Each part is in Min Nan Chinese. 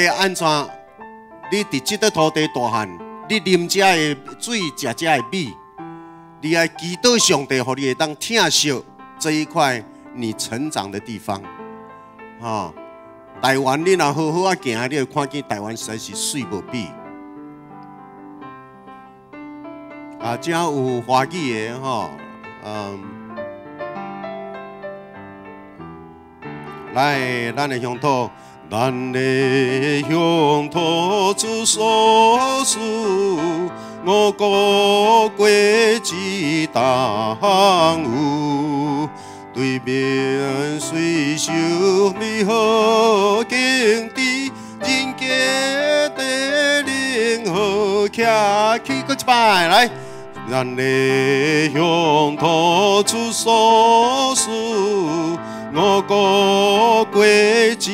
帝按怎？你佇這塊土地大漢，你啉這的水，食這的米，你愛祈禱上帝，予你會當疼惜這一塊你成長的地方。吼，台灣你若好好仔行，你會看見台灣實在是媠無比。啊，遮有華語的吼，來，咱的鄉土，咱的鄉土主所賜，五穀果子當有，對面水秀美好景致，人傑地靈好徛起，閣一擺來。咱的鄉土主所賜，五穀果子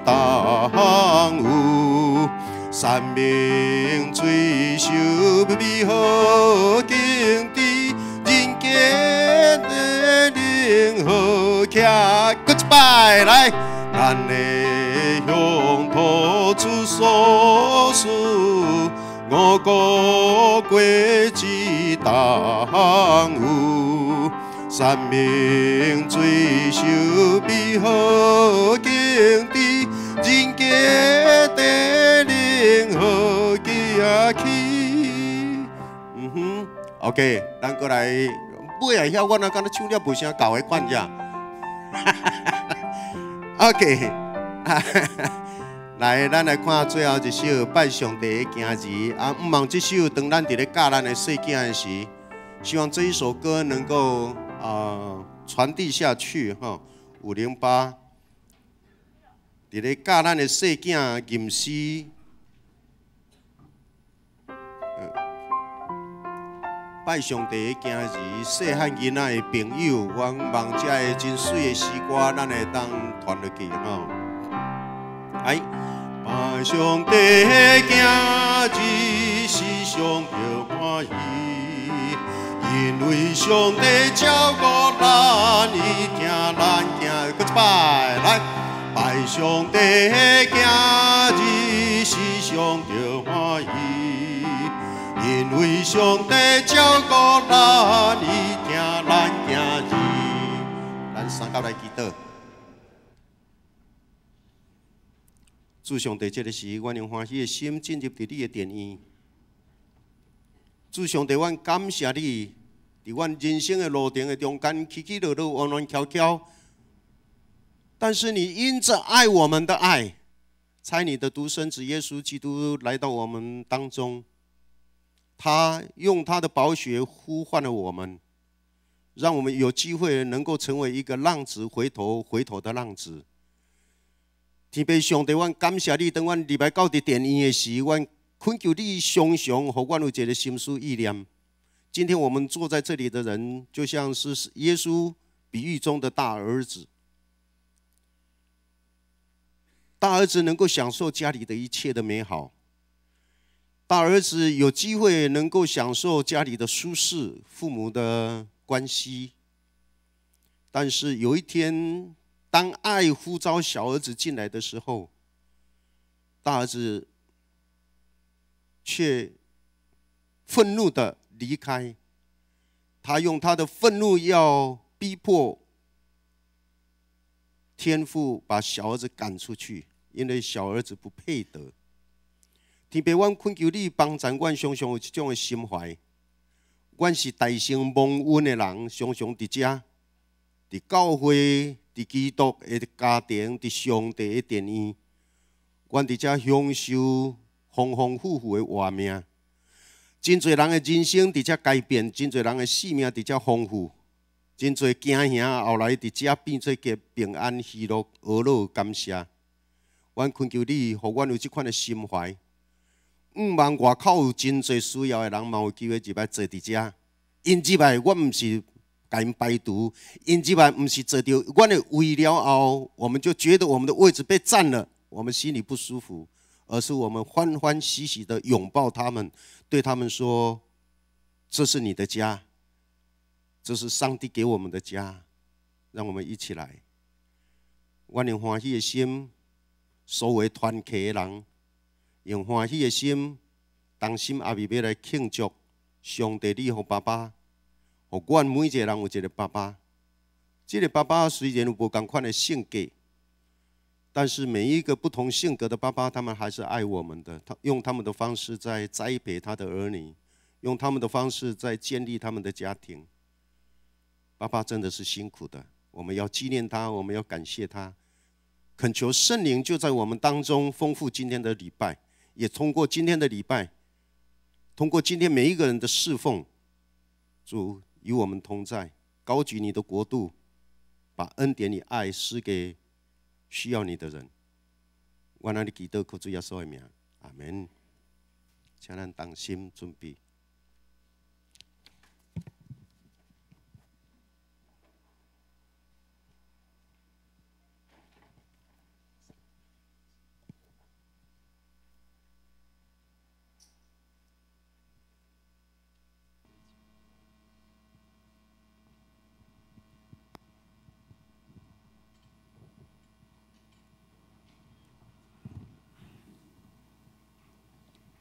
當有，山明水秀美好景致，人傑地靈好徛，閣一擺來。咱的鄉土主所賜，五穀果子當有，山明水秀美好景致，人傑地靈好徛起。嗯哼，OK，咱閣來尾仔遐，我若敢若唱了無啥𠢕的款遮。OK，來，咱來看最後一首拜上帝的囝兒啊！毋望這首當咱佇咧教咱的細囝的時，希望這一首歌能夠傳遞下去吼。508，佇咧教咱的細囝吟詩，拜上帝的囝兒，細漢囡仔的朋友，我望這个真媠的詩歌，咱會當傳落去吼。來，拜上帝的囝兒是上著歡喜，因為上帝照顧咱，伊疼咱囝。閣一擺來，拜上帝的囝兒是上著歡喜，因為上帝照顧咱，伊疼咱囝兒。咱三甲來祈禱。主上帝，這个時，阮用歡喜的心進入佇你的殿院。主上帝，阮感謝你，佇阮人生的路程的中間，起起落落，彎彎翹翹。但是你因著愛我們的愛，差你的獨生子耶穌基督來到我們當中，他用他的寶血呼喚了我們，讓我們有機會能夠成為一個浪子回頭回頭的浪子。天父上帝，阮感謝你，當阮入來到佇殿院的時，阮懇求你常常予阮有一个心思意念。今天我們坐在這裡的人，就像是耶穌比喻中的大兒子。大兒子能夠享受家裡的一切的美好，大兒子有機會能夠享受家裡的舒適、父母的關係。但是有一天，當愛呼召小兒子進來的時候，大兒子卻憤怒的離開。他用他的憤怒要逼迫天父把小兒子趕出去，因為小兒子不配得。天父，阮懇求你幫助阮，常常有這種的心懷。阮是大乘蒙恩的人，常常佇遮，佇教會，佇基督的家庭，佇上帝的殿院，阮佇遮享受豐豐富富的活命。真濟人的人生佇遮改變，真濟人的生命佇遮豐富，真濟驚嚇後來佇遮變做個平安、喜樂、呵樂、感謝。阮懇求你，予阮有這款的心懷。毋望外口有真濟需要的人，嘛有機會入來坐佇遮。𪜶入來，阮毋是共𪜶排除，𪜶入來毋是坐著阮的位了後，我們就覺得我們的位置被佔了，我們心裡不舒服，而是我們歡歡喜喜的擁抱他們，對他們說：這是你的家，這是上帝給我們的家，讓我們一起來。阮用歡喜的心，所有团契的人，用欢喜的心，同心合意欲来庆祝上帝你予爸爸，予阮每一个人有一个爸爸。这个爸爸虽然有无仝款的性格，但是每一个不同性格的爸爸，他们还是爱我们的。他用他们的方式在栽培他的儿女，用他们的方式在建立他们的家庭。爸爸真的是辛苦的，我们要纪念他，我们要感谢他，恳求圣灵就在我们当中丰富今天的礼拜，也通过今天的礼拜，通过今天每一个人的侍奉，主与我们同在，高举你的国度，把恩典与爱施给需要你的人。我按呢祈祷，靠主耶稣的名，阿门。请咱同心准备。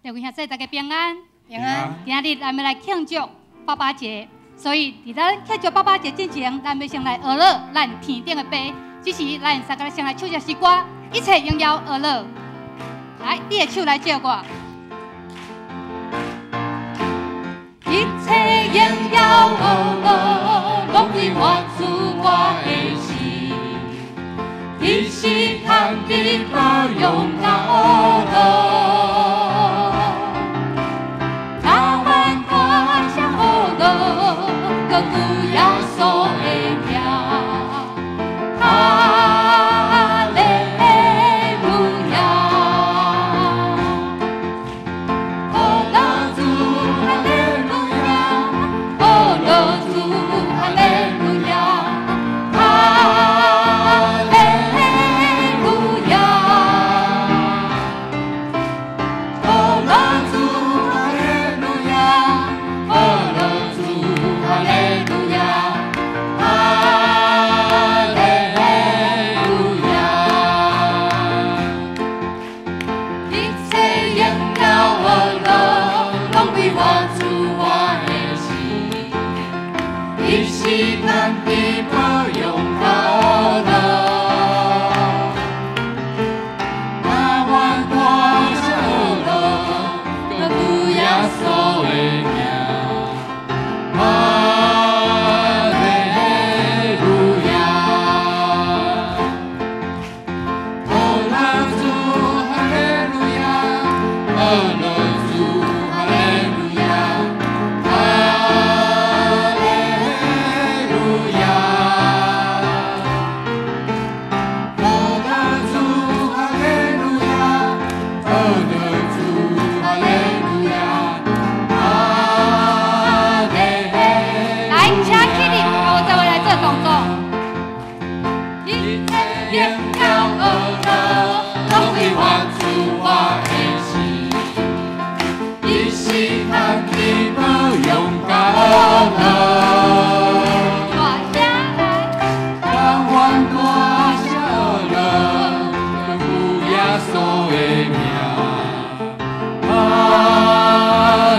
各位兄弟，大家平安。平安。今仔日咱欲来庆祝爸爸节，所以伫咱庆祝爸爸节之前，咱欲先来学乐咱天顶的爸。这时，咱三个先来唱一首歌，一切荣耀呵咾。来，你的手来借我。一切荣耀呵咾，拢归我主我的神，伊是天地保佑甲呵咾。高举耶稣的名，哈利路亚！呵咾主，哈利路亚！呵咾主，哈利路亚！哈利路亚！呵咾主，哈利路亚！呵咾主，哈利路亚，哈利路亚！一切荣耀呵咾，拢归我主我的神，伊是咱的保佑甲呵咾。那愿大声呵咾，高举耶稣的名。哈利路亚！呵咾主，哈利路亚！呵咾主，哈利路亚！哈利路亚！呵咾主，哈利路亚！呵咾主，哈利路亚！哈利。来，请起立，我再回来做动作。一切荣耀呵咾，拢归我主我的神，伊是咱的保佑甲呵咾。大声来，但愿大声呵咾，高举耶稣的名，哈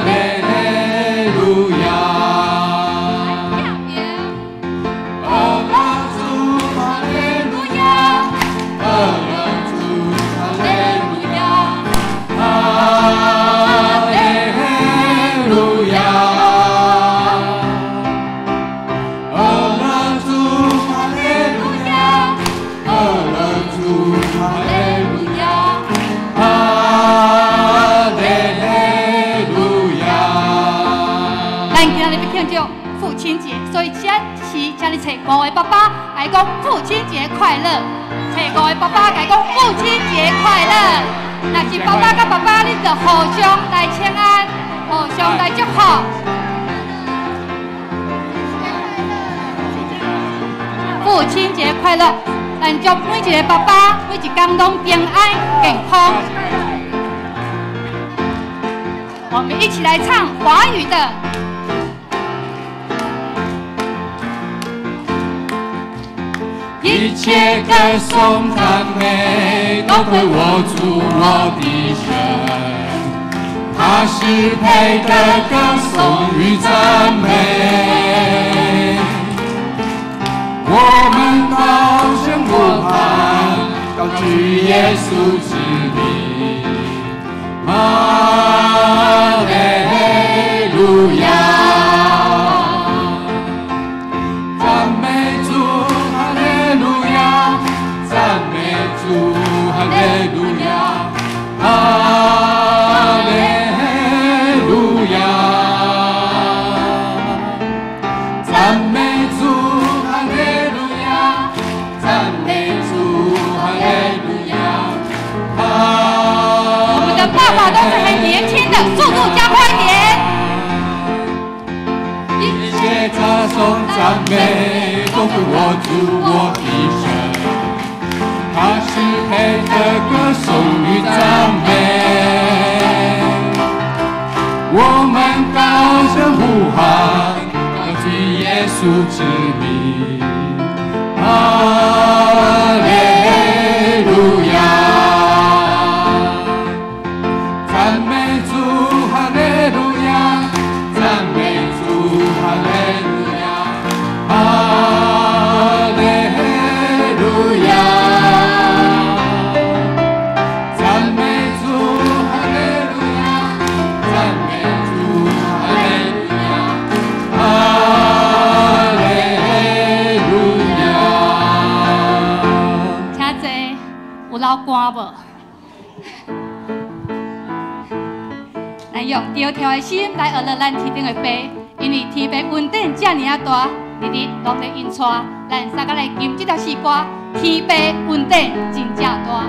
利路亚！呵咾主，哈利路亚！呵咾主，哈利路亚！哈利路亚！呵咾主，哈利路亚！呵咾主，哈利路亚！哈利路亚！咱今仔日欲庆祝父亲节，所以这时请你揣五个爸爸来讲父亲节快乐，揣五个爸爸来讲父亲节快乐。若是爸爸佮爸爸，你就互相来请安，互相来祝福。父亲节快乐！咱祝每一个爸爸每一工拢平安健康。我们一起来唱华语的。一一切歌颂赞美都归我主我的神，他是配得歌颂与赞美。我们高声呼喊，高举耶稣之名，哈利路亚！赞美主，哈利路亚！赞美主，哈利路亚！哈利路亚！赞美主，哈利路亚！赞美主，哈利路亚！我们的爸爸都是很年轻的，速度加快一点。一切歌颂赞美都归我主我的神，他是配得歌颂与赞美。我们高声呼喊，高举耶稣之名，哈利路亚！赞美主，哈利路亚！赞美主，哈利路亚！哈利路亚！赞美主，哈利路亚！赞美主，哈利路亚！哈利路亚！请坐，有流汗無？咱用著跳的心來學咱天頂的爸，因為天父恩典遮爾仔大，日日攏咧引帶，咱三個來吟這條詩歌，天父恩典真正大。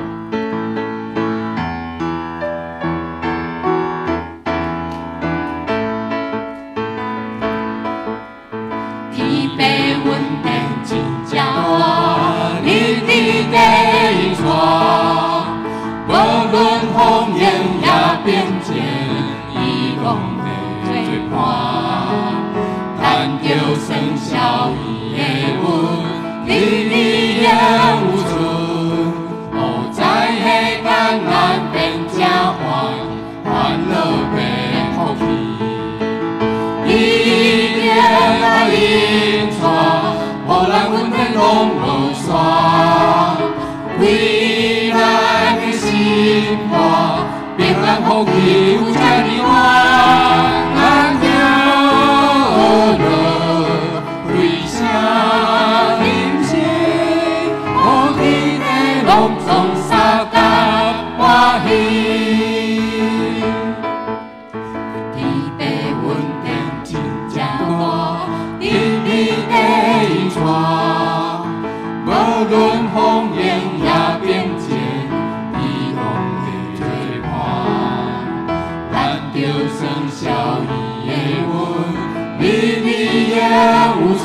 天父恩典真正大，日日在引带，無論風言也變遷，伊攏會做伴。但求生效伊的恩，日日也有存。哦，在彼艱難變正歡，歡樂變福氣。伊定愛引帶，予咱恩典攏無煞。為咱的心肝，平安福氣有遮爾大。咱著學為啥人生，予天地攏總相共歡喜。天父恩典真正大，日日在引帶，無論風言也變遷，伊攏會做伴。咱著算效伊的恩，日日也有存。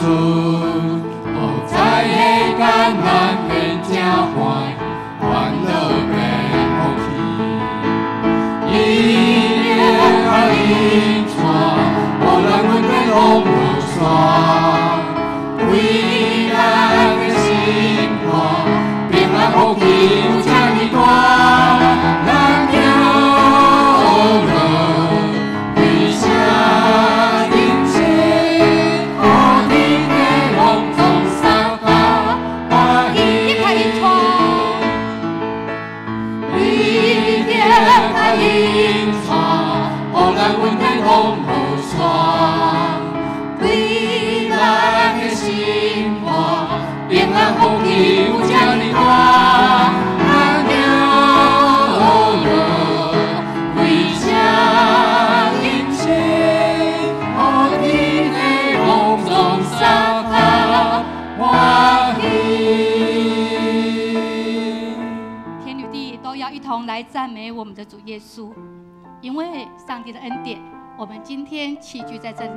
哦，在彼艱難變正歡，歡樂變福氣。伊定愛引帶，予咱恩典攏無煞。為咱的心肝，平安福氣有遮爾大。咱著學為啥人生，予天地攏總相共歡喜。一拍一帶，伊定愛引帶，予咱恩典攏無煞。對咱的心肝，平安福氣有遮爾大。咱著學為啥人生，予天地攏總相共歡喜。天與地都要一同來讚美我們的主耶穌，因為上帝的恩典，我們今天齊聚在這裡，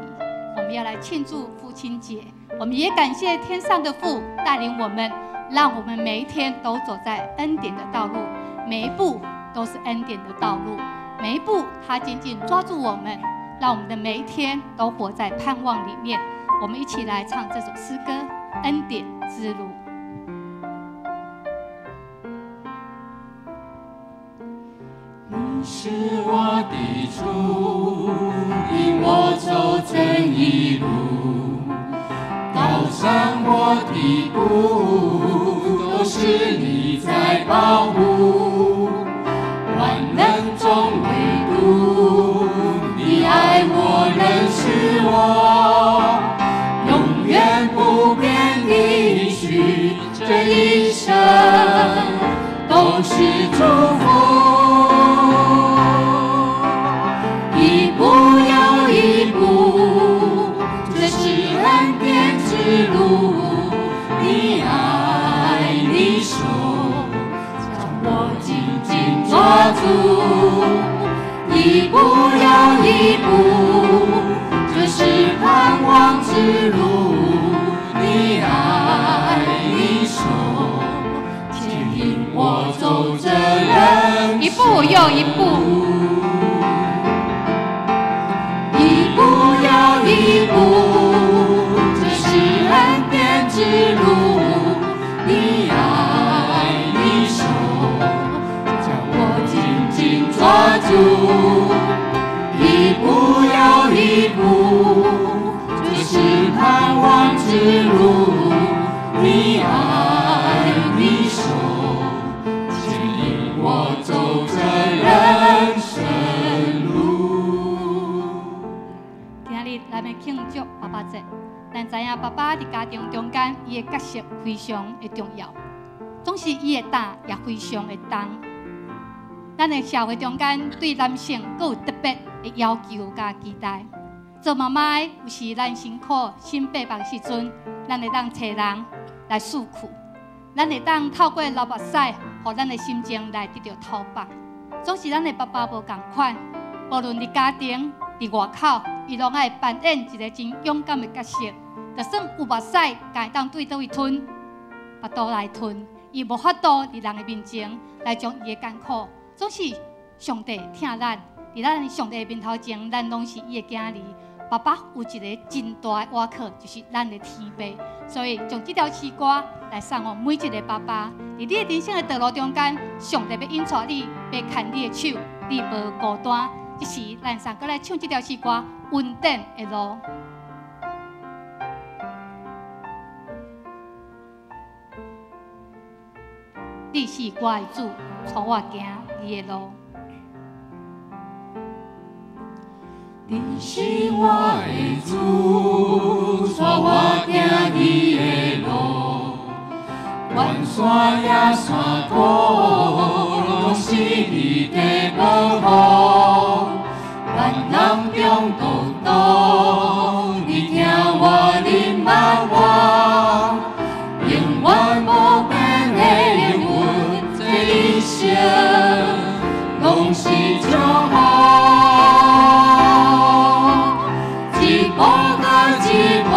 我們要來慶祝父親節。我們也感謝天上的父帶領我們，讓我們每一天都走在恩典的道路，每一步都是恩典的道路，每一步他緊緊抓住我們，讓我們的每一天都活在盼望裡面。我們一起來唱這首詩歌《恩典之路》。是我的主，引我走正義路，高山或低谷，都是你在保護。患難中唯獨你愛我，認識我，永遠不變的應許，這一生都是祝福。一步又一步，這是恩典之路。你愛你手，將我緊緊抓住。一步又一步，這是盼望之路。你愛你手，牽引我走這人一步又一步，一步又一步，這是恩典之路。你愛你手，將我緊緊抓住。一步又一步，這是盼望之路。你愛你手，牽引我走這人生路。今日咱欲慶祝爸爸節，咱知影爸爸佇家庭中間，伊的角色非常的重要，總是伊的擔也非常的重。咱的社會中間對男性閣有特別的要求佮期待。做媽媽的有時咱辛苦心爬目時陣，咱會當揣人來訴苦，咱會當透過流目屎，予咱的心情來得著透放。總是咱的爸爸無仝款，無論佇家庭、佇外口，伊攏愛扮演一個真勇敢的角色。就算有目屎，敢會當對佗位吞，腹肚來吞，伊無法度佇人的面前來將伊的艱苦。總是上帝疼咱，佇咱上帝的面頭前，咱攏是伊的囝兒。爸爸有一个真大的倚靠，就是咱的天父。所以將這條詩歌來送予每一个爸爸。佇你的人生的道路中間，上帝欲引帶你，欲牽你的手，你無孤單。這時，咱三閣來唱這條詩歌《恩典的路》。你是我的主，帶我行你的路。你是我的主，帶我行你的路，懸山也山谷，攏是你的保護。患難中獨獨，你疼我，你捌我，永遠無變的應允，這一生攏是祝福。一步閣一步，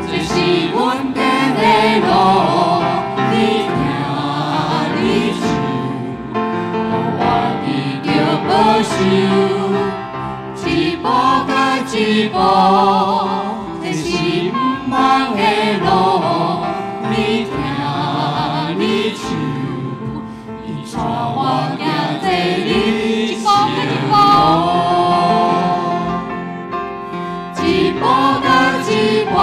這是恩典的路。你疼你手，予我得著保守。一步閣一步，這是毋茫的路。你疼你手，伊帶我行這人生路。一步閣一步，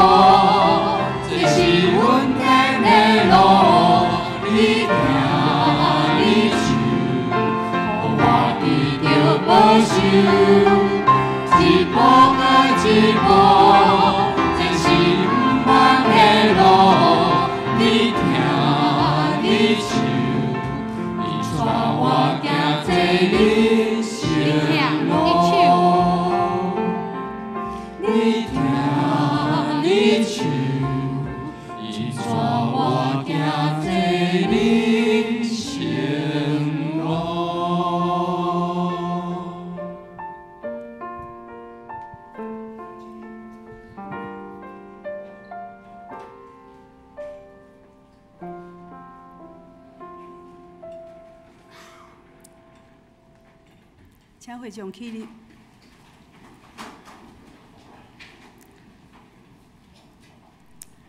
這是恩典的路。你疼你手，予我得著保守。一步閣一步，這是毋茫的路。你疼你手，伊帶我行這人生路。你疼你手，伊帶我行這人生路。請會眾起立。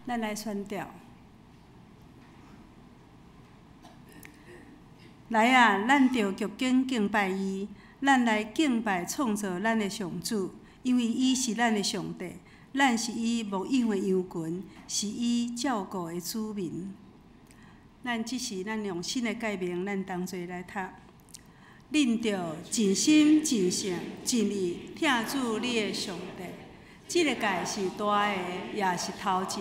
咱來宣調。來啊，咱著鞠躬敬拜伊，咱來敬拜創造咱的上主，因為伊是咱的上帝，咱是伊牧養的羊群，是伊照顧的子民。咱這時，咱用新的誡命，咱同齊來讀。恁著盡心、盡性、盡意疼主你的上帝。這个誡是大的，也是頭一个。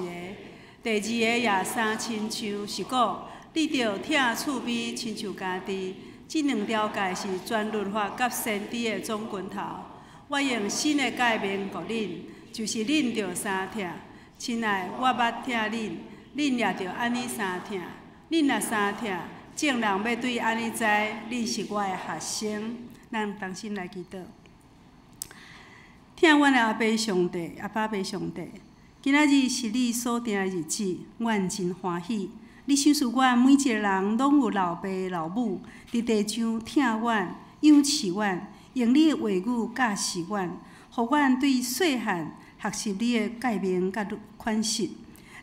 第二个也相親像，是講你著疼厝邊親像家己。這兩條誡是全律法佮先知的總拳頭。我用新的誡命予恁，就是恁著相疼。親愛，我捌疼恁，恁也著按呢相疼。恁若相疼，眾人欲對按呢知，恁是我的學生。咱同心來祈禱。疼阮的阿爸上帝，阿爸爸上帝，今仔日是你所定的日子，阮真歡喜。你賞賜阮每一个人攏有老爸老母，佇地上疼阮、養飼阮，用你的話語教示阮，予阮對細漢學習你的誡命佮款式。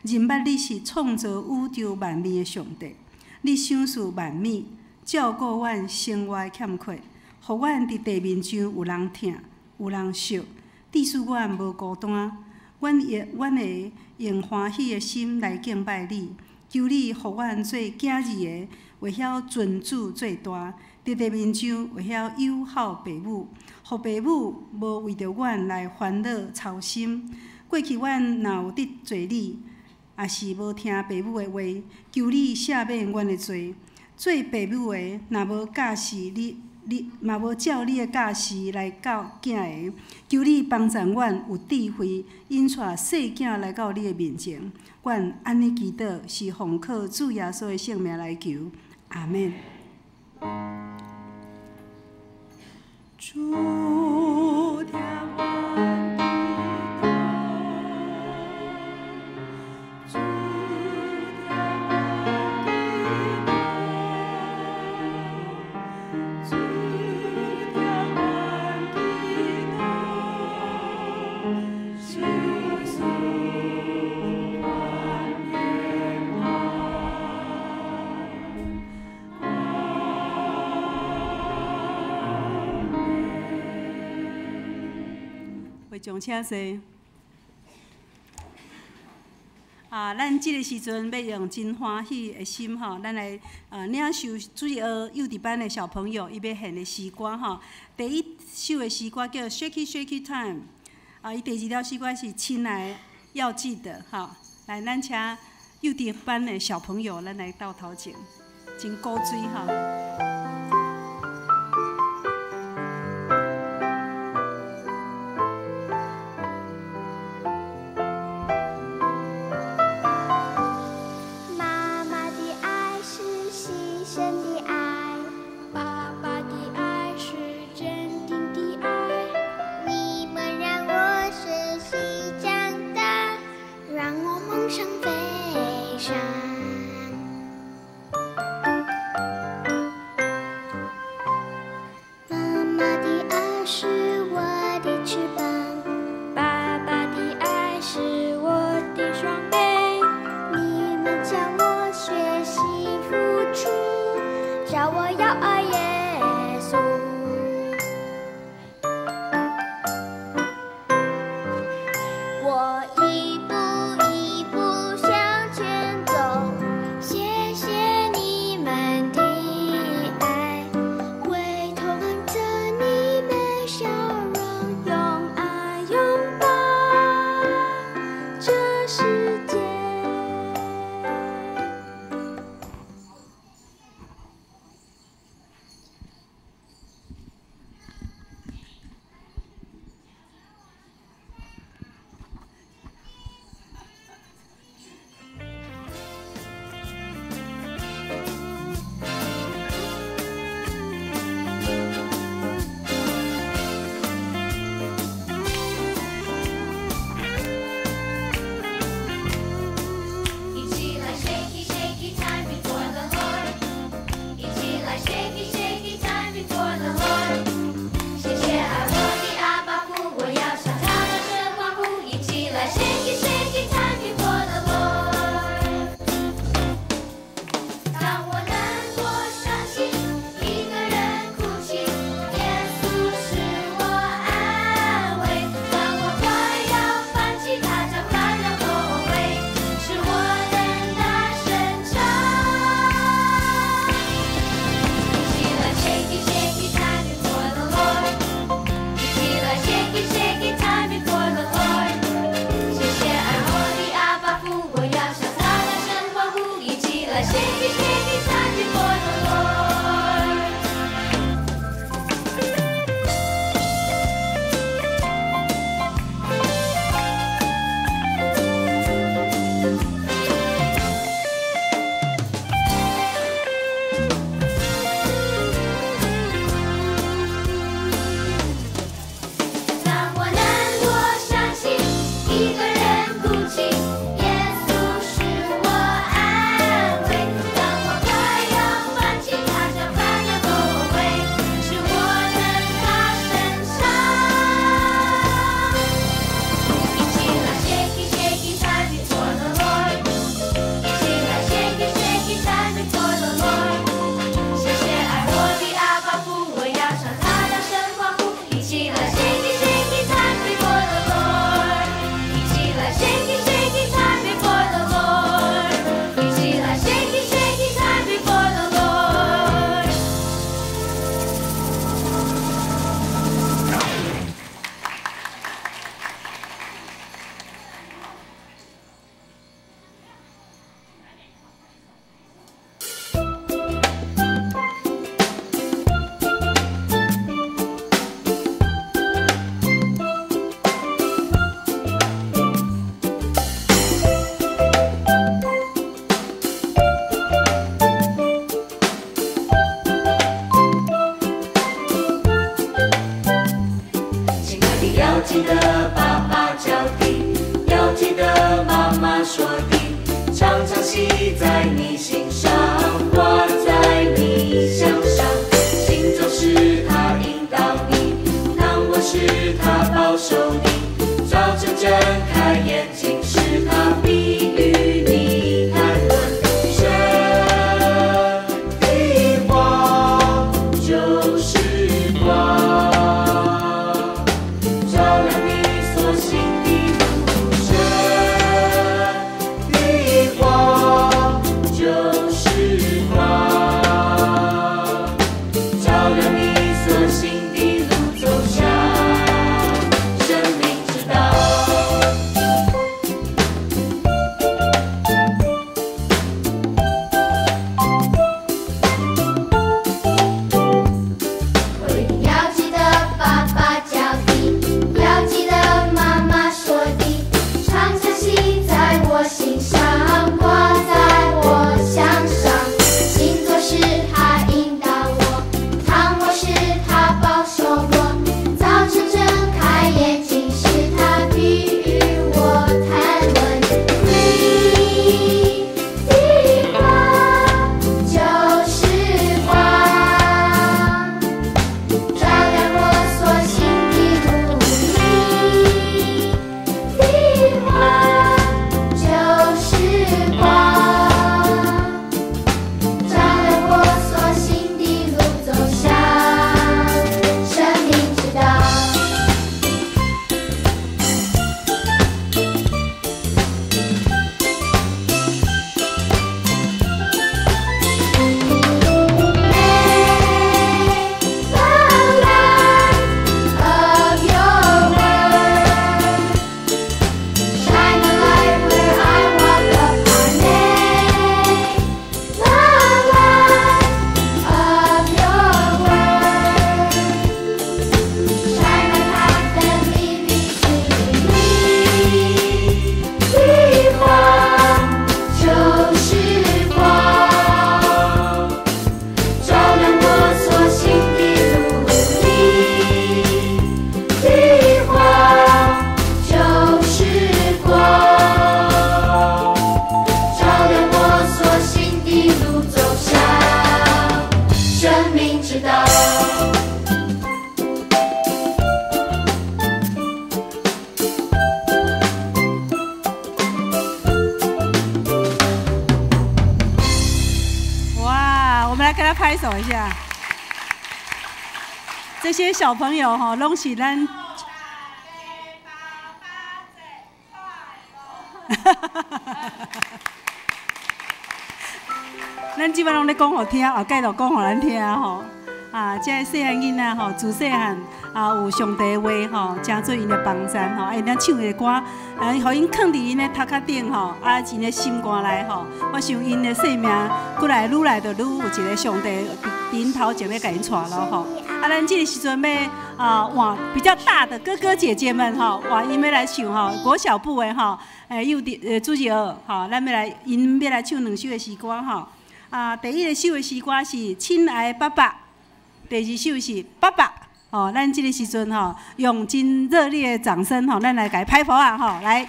認捌你是創造宇宙萬物的上帝，你賞賜萬物，照顧阮生活的欠缺，予阮佇地面上有人疼，有人惜，致使阮無孤單。阮會用歡喜的心來敬拜你，求你予阮做囝兒的，會曉尊主做大，佇地面上會曉友好爸母，予爸母無為著阮來煩惱操心。過去阮若有得罪你，抑是無聽爸母的話，求你赦免阮的罪。做爸母的，若無教示你，你嘛無照你的教示來教囝的，求你幫助阮有智慧，引帶細囝來到你的面前。阮按呢祈禱，是奉靠主耶穌的聖名來求，阿們。主聽阮祈禱，主聽阮祈禱，主聽阮祈禱，賞賜阮平安。阿們。會長請坐。啊，咱這个時陣欲用真歡喜的心吼，咱來領受主日學幼稚班的小朋友伊欲獻的詩歌吼。第一首的詩歌叫《Shaky Shaky Time》，啊，伊第二條詩歌是《親愛要記得》吼。來，咱請幼稚班的小朋友，咱來到頭前，真古錐吼。媽媽的愛是犧牲的愛，爸爸的愛是堅定的愛。你們讓我學習長大，讓我夢想飛翔。要記得爸爸教的，要記得媽媽說的，常常繫在你心上，掛在你項上。行走時他引導你，躺臥時他保守你。早晨睜開眼睛時，他必與你談論。神的話就是光，照亮你所行的路。神的話就是光，照亮你所行的路，走向生命之道。我一定要記得爸爸教的，要記得媽媽說的，常常繫在我心上，掛在我項上。行走時他引導我，躺臥時他保守我。早晨睜開眼睛時，他必與我談論。你的話就是光，照亮我所行的路。你的話就是光，照亮我所行的路，走向生命之道。The light of your word shine the light where I walk upon. May the light of your word shine my path and lead me to 你的話就是光，照亮我所行的路。你的話就是光，照亮我所行的路，走向生命之道。哇，我們來給他拍手一下。這些小朋友吼，攏是咱。咱這擺攏咧講予聽，後蓋就講予咱聽吼。啊，這个細漢囡仔吼，自細漢啊有上帝話吼，成做𪜶的幫贊吼，啊，𪜶咧唱的歌，啊，予𪜶囥佇𪜶的頭殼頂吼，啊，𪜶的心肝內吼，我想𪜶的生命閣來愈來就愈有一個上帝佇𪜶頭前咧共𪜶帶路吼。啊，咱這個時陣欲啊換比較大的哥哥姐姐們吼，換𪜶欲來唱吼，國小部的吼，幼稚主日學吼，咱欲來𪜶欲來唱兩首的詩歌吼。啊，第一个首的詩歌是《親愛爸爸》，第二首是《爸爸》。哦，咱這個時陣吼，用真熱烈的掌聲吼，咱來共伊拍噗仔吼，來。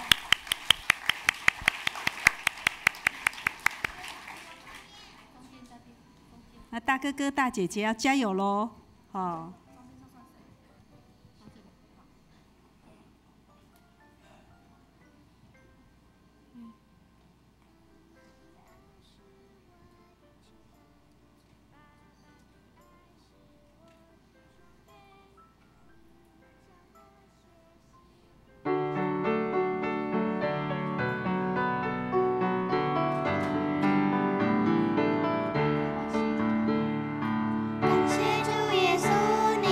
那大哥哥大姐姐要加油囉，哦。感謝主耶穌。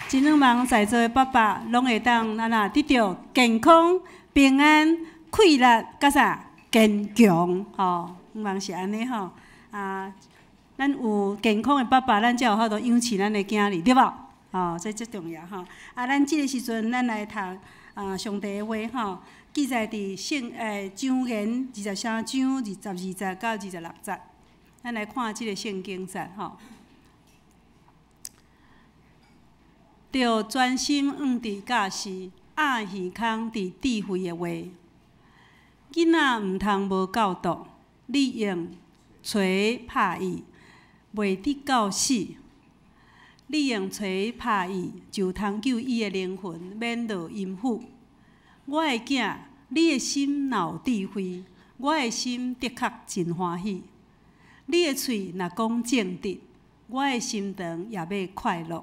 真向望在座的爸爸攏會當按怎得著健康、平安、氣力，佮啥堅強吼，向望是按呢吼。啊，咱有健康的爸爸，咱才有法度養飼咱的囝兒，對無？吼，這足重要吼。啊，咱這个時陣，咱來讀啊上帝的話吼，記載佇聖箴言23章22節到26節。咱來看這个聖經節吼。著專心向佇教示，鴨耳空佇智慧的話。囡仔毋通無教導，你用槌拍伊，袂得到死。你用槌拍伊，就通救伊的靈魂免落陰府。我的囝，你的心若有智慧，我的心的確真歡喜。你的喙若講正直，我的心腸也欲快樂。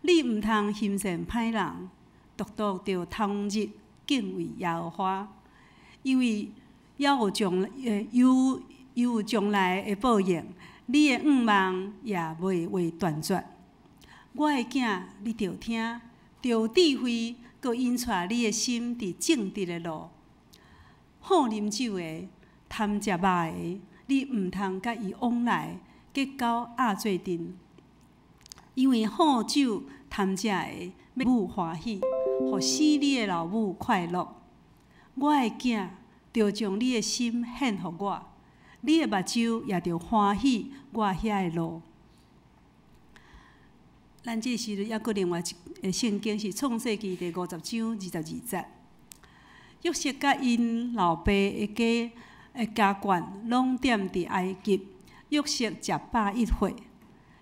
你毋通行善歹人，獨獨著終日敬畏耶和華，因為猶有將有有將來的報應，你的願望也袂會斷絕。我的囝，你著聽，著有智慧，閣引帶你的心佇正直的路。好啉酒的，貪食肉的，你毋通佮伊往來，結交鴨做陣。因為好酒貪食的，欲母歡喜，予生你的老母快樂。我的囝，著將你的心獻予我，你的目睭也著歡喜我遐的路。咱這時陣猶閣另外一个聖經是創世記第50章22節。約瑟佮𪜶老爸的家的家眷攏踮佇埃及。約瑟食101歲。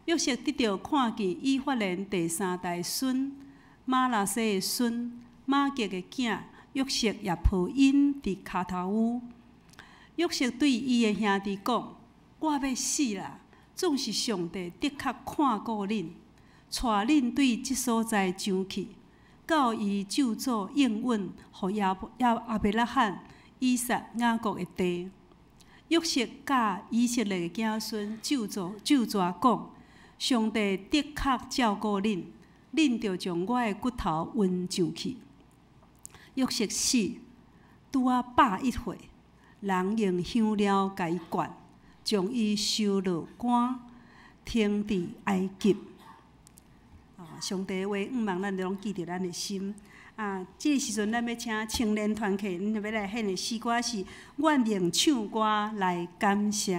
約瑟得著看見以法蓮第三代孫瑪拿西的孫瑪結的囝約瑟也抱𪜶佇跤頭屋。約瑟對伊的兄弟講：我欲死啦！總是上帝的確看顧恁，帶恁對這所在上去，到伊咒詛應允予亞亞伯拉罕、以撒、雅各的地。約瑟佮以色列的子孫咒詛咒詛講：上帝的確照顧恁，恁著將我的骨頭運上去。約瑟死，拄仔101歲，人用香料共伊灌，將伊收落棺，停佇埃及。啊，上帝的話，向望咱攏記佇咱的心。啊，這个時陣，咱欲請青年團契，𪜶欲來獻的詩歌是《願用唱歌來感謝》。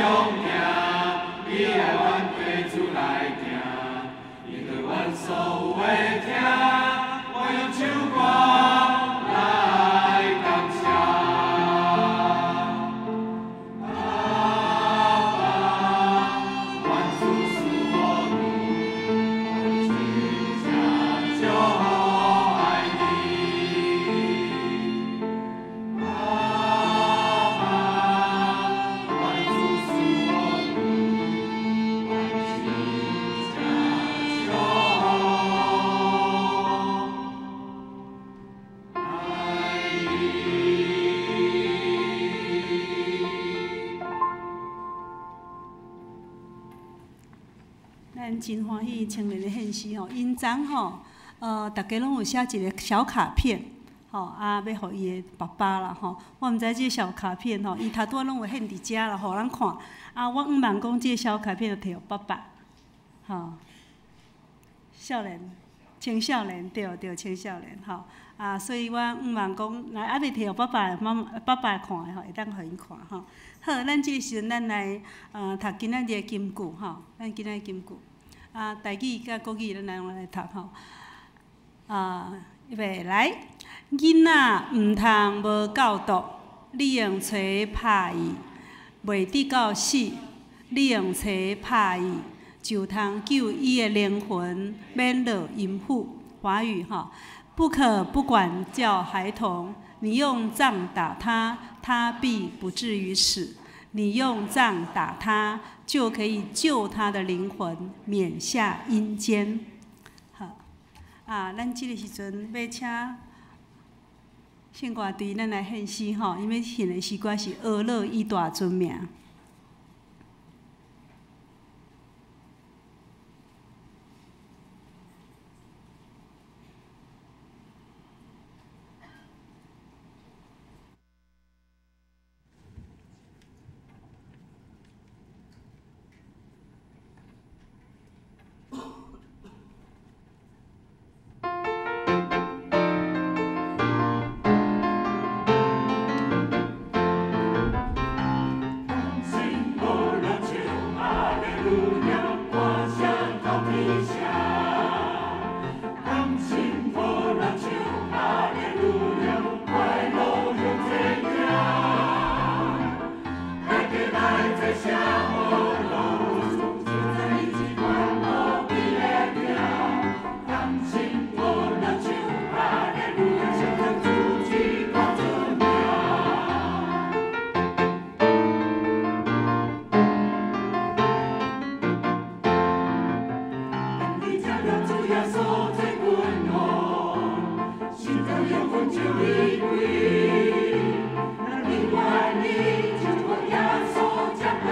疼，伊爱阮跟主来行，伊对阮所有的疼，我用唱歌来感谢。阿爸，愿主赐予你，我真正足爱你。阿爸，愿主赐予你，我真正足爱你。咱真歡喜青年的獻詩吼，𪜶昨吼，逐家攏有寫一個小卡片，吼，啊，欲予伊的爸爸啦吼。我毋知這個小卡片吼，伊頭拄仔攏有獻佇遮啦，予咱看。啊，我向望講這個小卡片就提予爸爸，吼。少年，青少年，對對，青少年吼。啊，所以我向望講，若猶未提予爸爸媽媽爸爸看的吼，會當予𪜶看吼。好，咱這個時陣，咱來讀今仔日的金句吼，咱今仔日金句。啊，台語佮國語，咱來來讀吼。啊，預備來，囡仔毋通無教導，你用槌拍伊，袂得到死；你用槌拍伊，就通救伊的靈魂免落陰府。華語吼，不可不管教孩童，你用杖打他，他必不至於死；你用杖打他，就可以救他的靈魂免下陰間。好，啊，咱這個時陣欲請聖歌隊，咱來獻詩吼，𪜶欲獻的詩歌是《阿樂以大尊名》。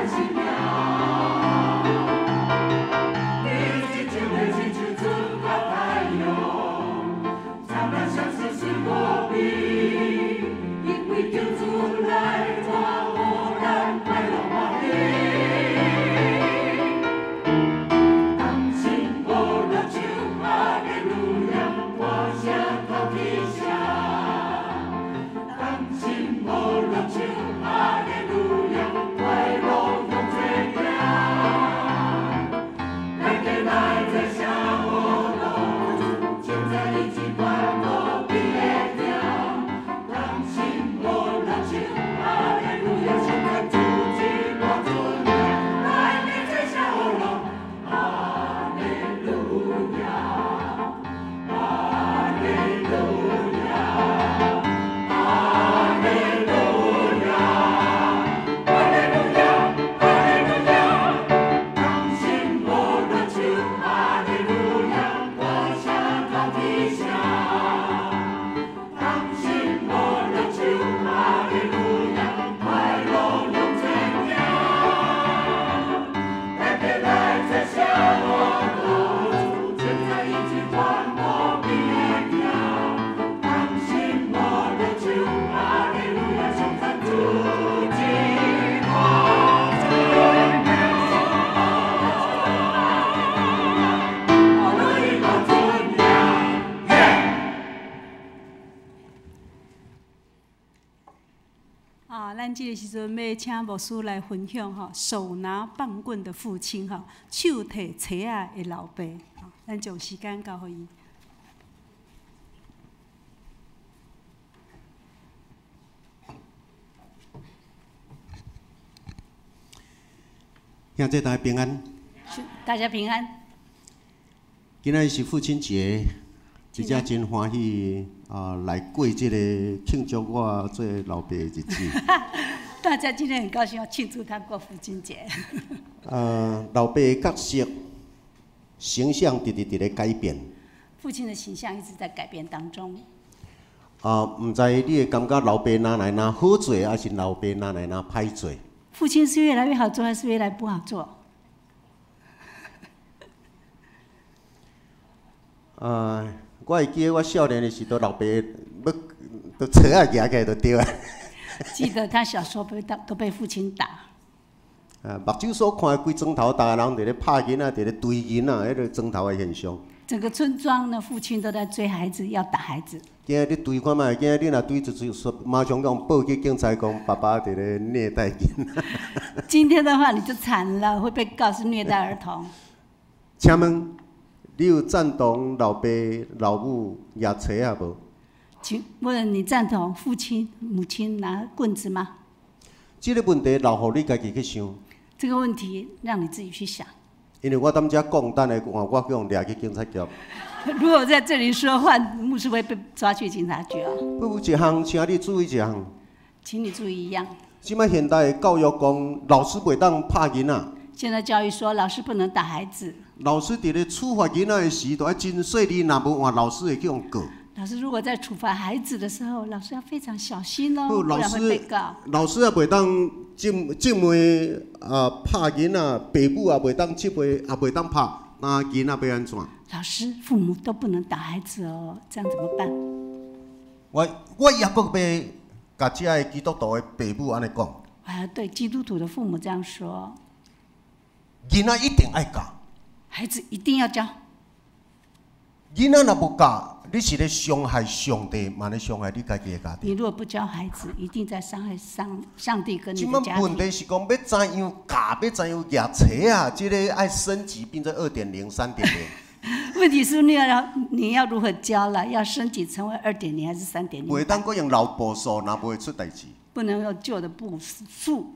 信。這个時陣欲請牧師來分享吼，手拿棒棍的父親吼，手提錘仔的老爸。咱將時間交予伊。兄弟大家平安。大家平安。今仔日是父親節，真正真歡喜啊！來過這个慶祝我做老爸的日子。大家今天很高興要慶祝他過父親節。老爸的角色形象直直佇咧改變。父親的形象一直在改變當中。啊，毋知你會感覺老爸哪來哪好做，還是老爸哪來哪歹做？父親是越來越好做，還是越來越不好做？啊，我會記得我少年的時陣，老爸欲都錘仔舉起來就對啊。記得他小時候被打，都被父親打。啊，目睭所看的規莊頭，逐个人佇咧拍囡仔，佇咧追囡仔，彼个莊頭的現象。整個村莊呢，父親都在追孩子，要打孩子。今日你追看覓，今日你若追一追，馬上共報去警察講，爸爸佇咧虐待囡仔。今天的話你就慘了，會被告是虐待兒童。請問你有贊同老爸老母舉錘仔無？請問你贊同父親母親拿棍子嗎？這个問題留予你家己去想。這個問題讓你自己去想。因為我踮遮講，等下換我去予掠去警察局。如果在這裡說話，牧師會被抓去警察局啊。不過一項，請你注意一項。請你注意一樣。這擺現代的教育講，老師袂當拍囡仔。現在教育說，老師不能打孩子。老師佇咧處罰囡仔的時，都愛真細膩，若無換老師會去予告。老師如果在處罰孩子的時候，老師要非常小心哦，不然會被告。老師也袂當正正面啊拍囡仔，爸母也袂當責罵，也袂當拍，那囡仔欲按怎？老師、父母都不能打孩子哦，這樣怎麼辦？我也閣欲共遮个基督徒的爸母按呢講。我還要對基督徒的父母這樣說。囡仔一定愛教。孩子一定要教。囡仔若無教，你是咧傷害上帝，嘛咧傷害你家己的家庭。你如果不教孩子，一定在傷害上帝跟你的家庭。這擺問題是講，欲怎樣教，欲怎樣舉錘仔，這个愛升級變做2.0、3.0。問題是你要如何教了？要升級成為2.0還是3.0？袂當閣用老步數，若無會出代誌。不能用舊的步數。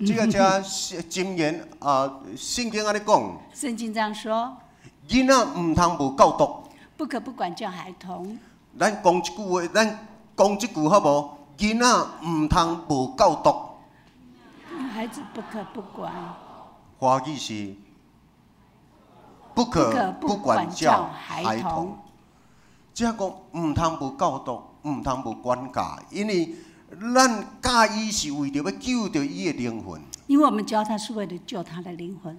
這个遮箴言啊，聖經按呢講。聖經這樣說。囡仔毋通無教導。不可不管教孩童。咱講一句話，咱講這句好無？囡仔毋通無教導。孩子不可不管。華語是不可不管教孩童。這講毋通無教導，毋通無管教，因為咱教伊是為著欲救著伊的靈魂。因為我們教他是為了救他的靈魂。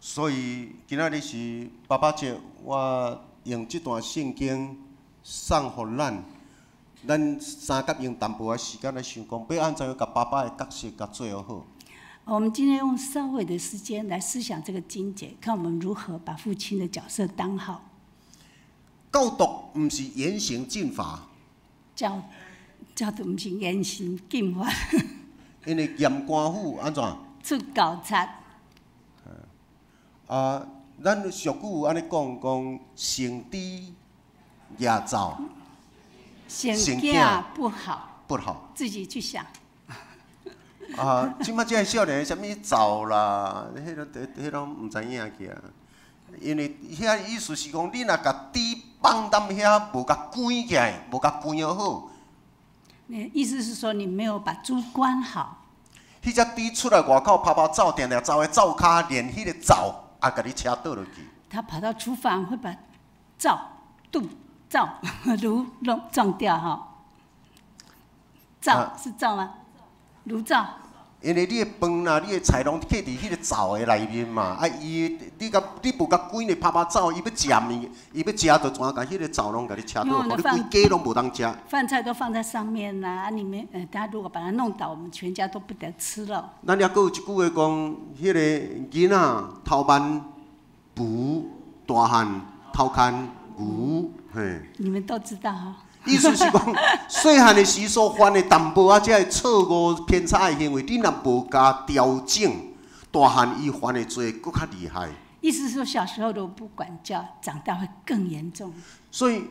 所以今仔日是爸爸節，我用這段聖經送予咱，咱三甲用淡薄仔時間來想講，欲按怎樣共爸爸的角色共做好。我們今天用稍微的時間來思想這個經節，看我們如何把父親的角色當好。教導毋是嚴刑峻法。教導毋是嚴刑峻法。因為嚴官虎按怎？出猴賊。啊，咱俗語按呢講，講先豬蜈灶，先囝不好，不好，自己去想。啊，這擺這个少年啥物灶啦，彼个彼攏毋知影去啊。因為遐意思是講，你若共豬放踮遐，無共關起來，無共關好。意思是說，你沒有把豬關好。彼隻豬出來外口跑跑走，定定走的灶跤，連彼个灶也共你車倒落去。他跑到廚房會把灶、肚、灶爐弄撞掉哈。灶是灶嗎？爐灶。因為你的飯啦，你的菜攏放佇彼个灶的內面嘛，啊，伊你共你無共關咧拍拍走，伊欲食物，伊欲食就全共彼个灶攏共你車倒，予你規家攏無通食。飯菜都放在上面啦，啊，你們，他如果把它弄倒，我們全家都不得吃了。咱抑閣有一句話講，彼个囡仔頭慢，牛大漢頭牽牛，嘿。你們都知道哈。意思是講，細漢的時所犯的淡薄仔這个錯誤偏差的行為，你若無共調整，大漢伊犯的罪閣較厲害。意思是說，小時候如果不管教，長大會更嚴重。所以，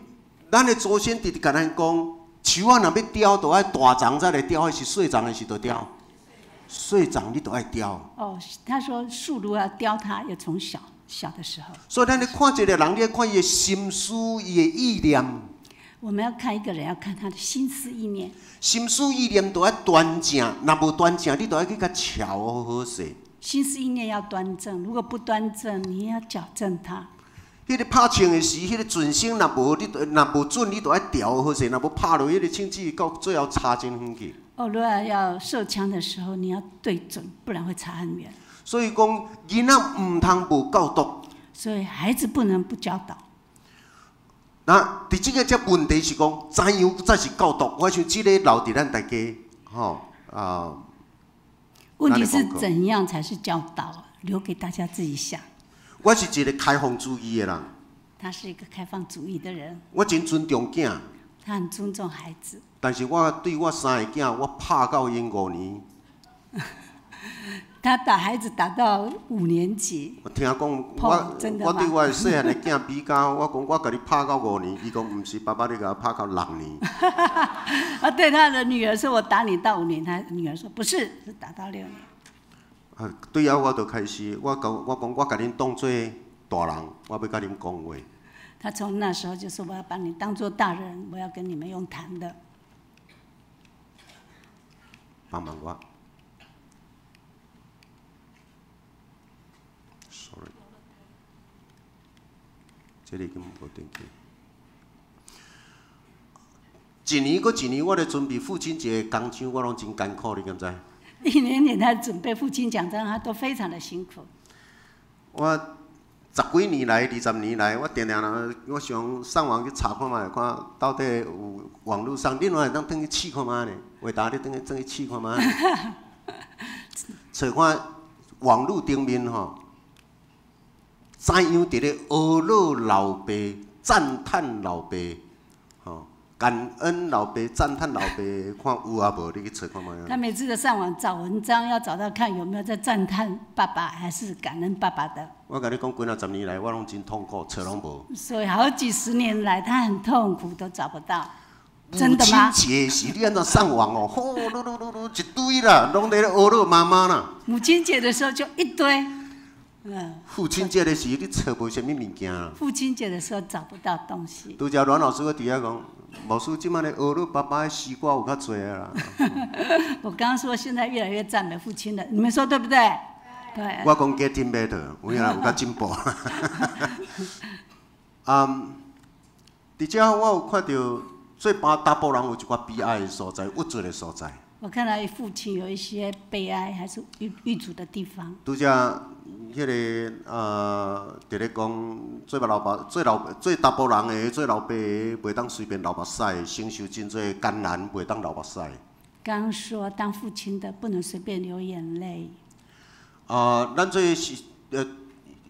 咱的祖先直直共咱講，樹仔若欲雕，就愛大叢才來雕，還是細叢的時就雕？細叢你就愛雕。哦，他說樹如果要雕它，要從小小的時候。所以，咱咧看一個人，你愛看伊的心思、伊的意念。我們要看一個人，要看他的心思意念。心思意念都愛端正，若無端正，你就愛去共撨好好勢。心思意念要端正，如果不端正，你要矯正他。彼个拍槍的時，彼个準星若無，你若無準，你就愛調好勢。若無拍落彼个槍子，到最後差真遠去。哦，如果要射槍的時候，你要對準，不然會差很遠。所以講，囡仔毋通無教導。所以孩子不能不教導。那佇這个這問題是講，怎樣才是教導？我想這个留佇咱大家，吼啊。問題是怎樣才是教導？留給大家自己想。我是一個開放主義的人。他是一個開放主義的人。我真尊重囝。他很尊重孩子。但是我對我三个囝，我拍到𪜶5年。他打孩子打到5年級。我聽講，我對我的細漢的囝比較，我講我共你拍到五年，伊講毋是，爸爸你共我拍到6年。啊，對他的女兒說：“我打你到五年。”他女兒說：“不是，是打到6年。” 啊，對啊，我就開始，我講我講我共恁當做大人，我欲共恁講話。他從那時候就說：“我要把你當做大人，我要跟你們用談的。” 幫忙我。Sorry，這裡根本無電去。一年閣一年，我咧準備父親節的工廠，我攏真艱苦，你敢知？一年年他準備父親獎章，他都非常的辛苦。我十幾年來、20年來，我定定人，我想上網去查看覓，看到底有網路上，你攏會當轉去試看覓呢？回答你轉去轉去試看覓？揣看網路頂面吼，怎樣佇咧呵咾老爸、讚嘆老爸、吼感恩老爸、讚嘆老爸，看有啊無？你去揣看覓。他每次都上網找文章，要找到看有沒有在讚嘆爸爸，還是感恩爸爸的。我共你講，幾若十年來，我攏真痛苦，揣攏無。所以好幾十年來，他很痛苦，都找不到。真的嗎？母親節時，你按怎上網哦？吼，嚕嚕嚕嚕，一堆啦，攏佇咧呵咾媽媽啦。母親節的時候就一堆。嗯。父親節的時，你揣無啥物物件。父親節的時候找不到東西。拄才阮老師閣佇遐講，牧師這擺咧呵咾爸爸的詩歌有較濟啊啦。我剛剛說現在越來越讚美父親了，你們說對不對？對。我講 getting better，有影有較進步。嗯，佇遮我有看著做爸查埔人有一寡悲哀的所在，鬱卒的所在。我看到父親有一些悲哀，還是鬱鬱卒的地方。拄才彼个佇咧講，做老爸、做老、做查埔人的、做老爸的，袂當隨便流目屎，承受真濟艱難，袂當流目屎。剛剛說當父親的不能隨便流眼淚。咱做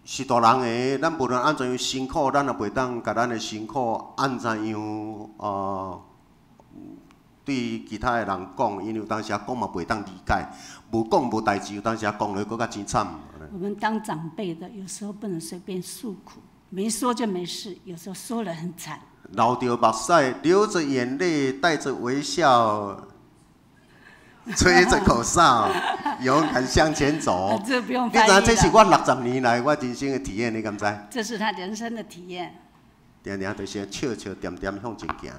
是大人的，咱無論按怎樣辛苦，咱也袂當共咱的辛苦按怎樣對其他的人講，因為有當時講嘛袂當理解，無講無代誌，有當時講了閣較真慘。我們當長輩的，有時候不能隨便訴苦，沒說就沒事，有時候說了很慘。流著目屎，流著眼淚，帶著微笑，吹著口哨，勇敢向前走。這不用翻譯。你知這是我60年來我人生的體驗，你敢知？這是他人生的體驗。定定就是笑笑，恬恬向前行。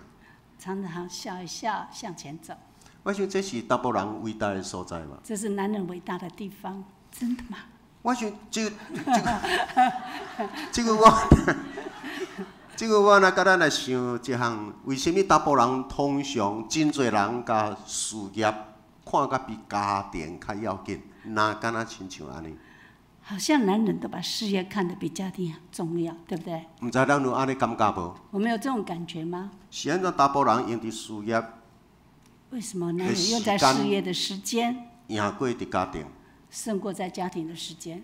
常常笑一笑，向前走。我想這是查埔人偉大的所在吧。這是男人偉大的地方，真的嗎？我想這個我若共咱來想一項，為啥物查埔人通常真濟人共事業看甲比家庭較要緊，若敢若親像按呢？好像男人都把事業看得比家庭重要，對不對？毋知咱有按呢感覺無？我們有這種感覺嗎？是按怎查埔人用佇事業？為什麼男人用在事業的時間？贏過佇家庭。勝過在家庭的時間。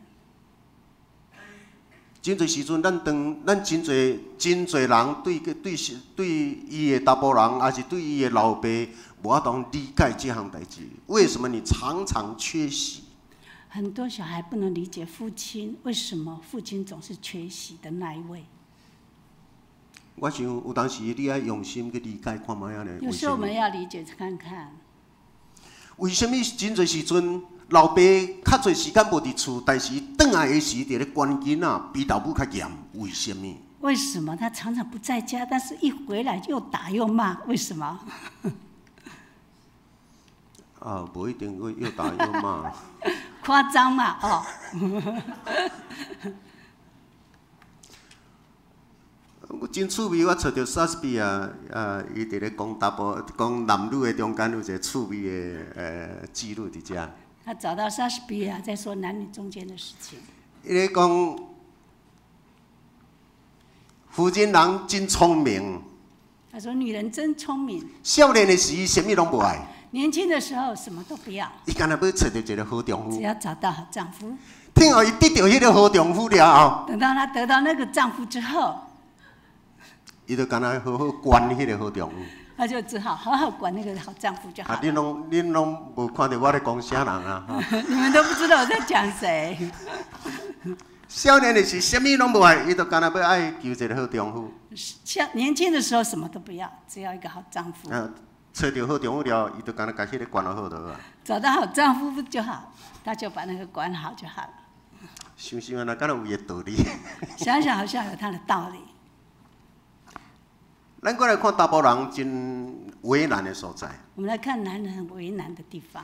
真濟時陣，咱當咱真濟真濟人對對對伊的查埔人，抑是對伊的老爸，無法度理解這項代誌。為什麼你常常缺席？很多小孩不能理解父親為什麼父親總是缺席的那一位。我想有當時你愛用心去理解看覓仔咧。有時候我們要理解看看。為什麼真濟時陣老爸較濟時間無佇厝，但是轉來的時佇咧管囡仔比老母較嚴？為什麼？為什麼他常常不在家，但是一回來又打又罵？為什麼？啊，無一定會又打又罵。誇張嘛，哦。我真趣味，我揣著莎士比亞，啊，伊佇咧講查埔，講男女的中間有一個趣味的記錄佇遮。他找到莎士比亞在說男女中間的事情。伊咧講，婦人人真聰明。他說：女人真聰明。少年的時，啥物攏無愛。年輕的時候什麼都不要。伊干焦欲揣著一個好丈夫。只要找到好丈夫。聽後伊得著彼個好丈夫了後。等到他得到那個丈夫之後。伊就干焦好好管彼個好丈夫。他就只好好好管那個好丈夫就好。啊！恁攏恁攏無看著我咧講啥人啊？你們都不知道我在講誰。少年的時，啥物攏無愛，伊就干焦欲愛求一個好丈夫。像年輕的時候什麼都不要，只要一個好丈夫。啊，揣著好丈夫了，伊就干焦共彼個管好就好啊。找到好丈夫就好，他就把那個管好就好了。想想按呢，敢若有伊的道理。想想好像有他的道理。咱過來看查埔人真為難的所在。我們來看男人很為難的地方。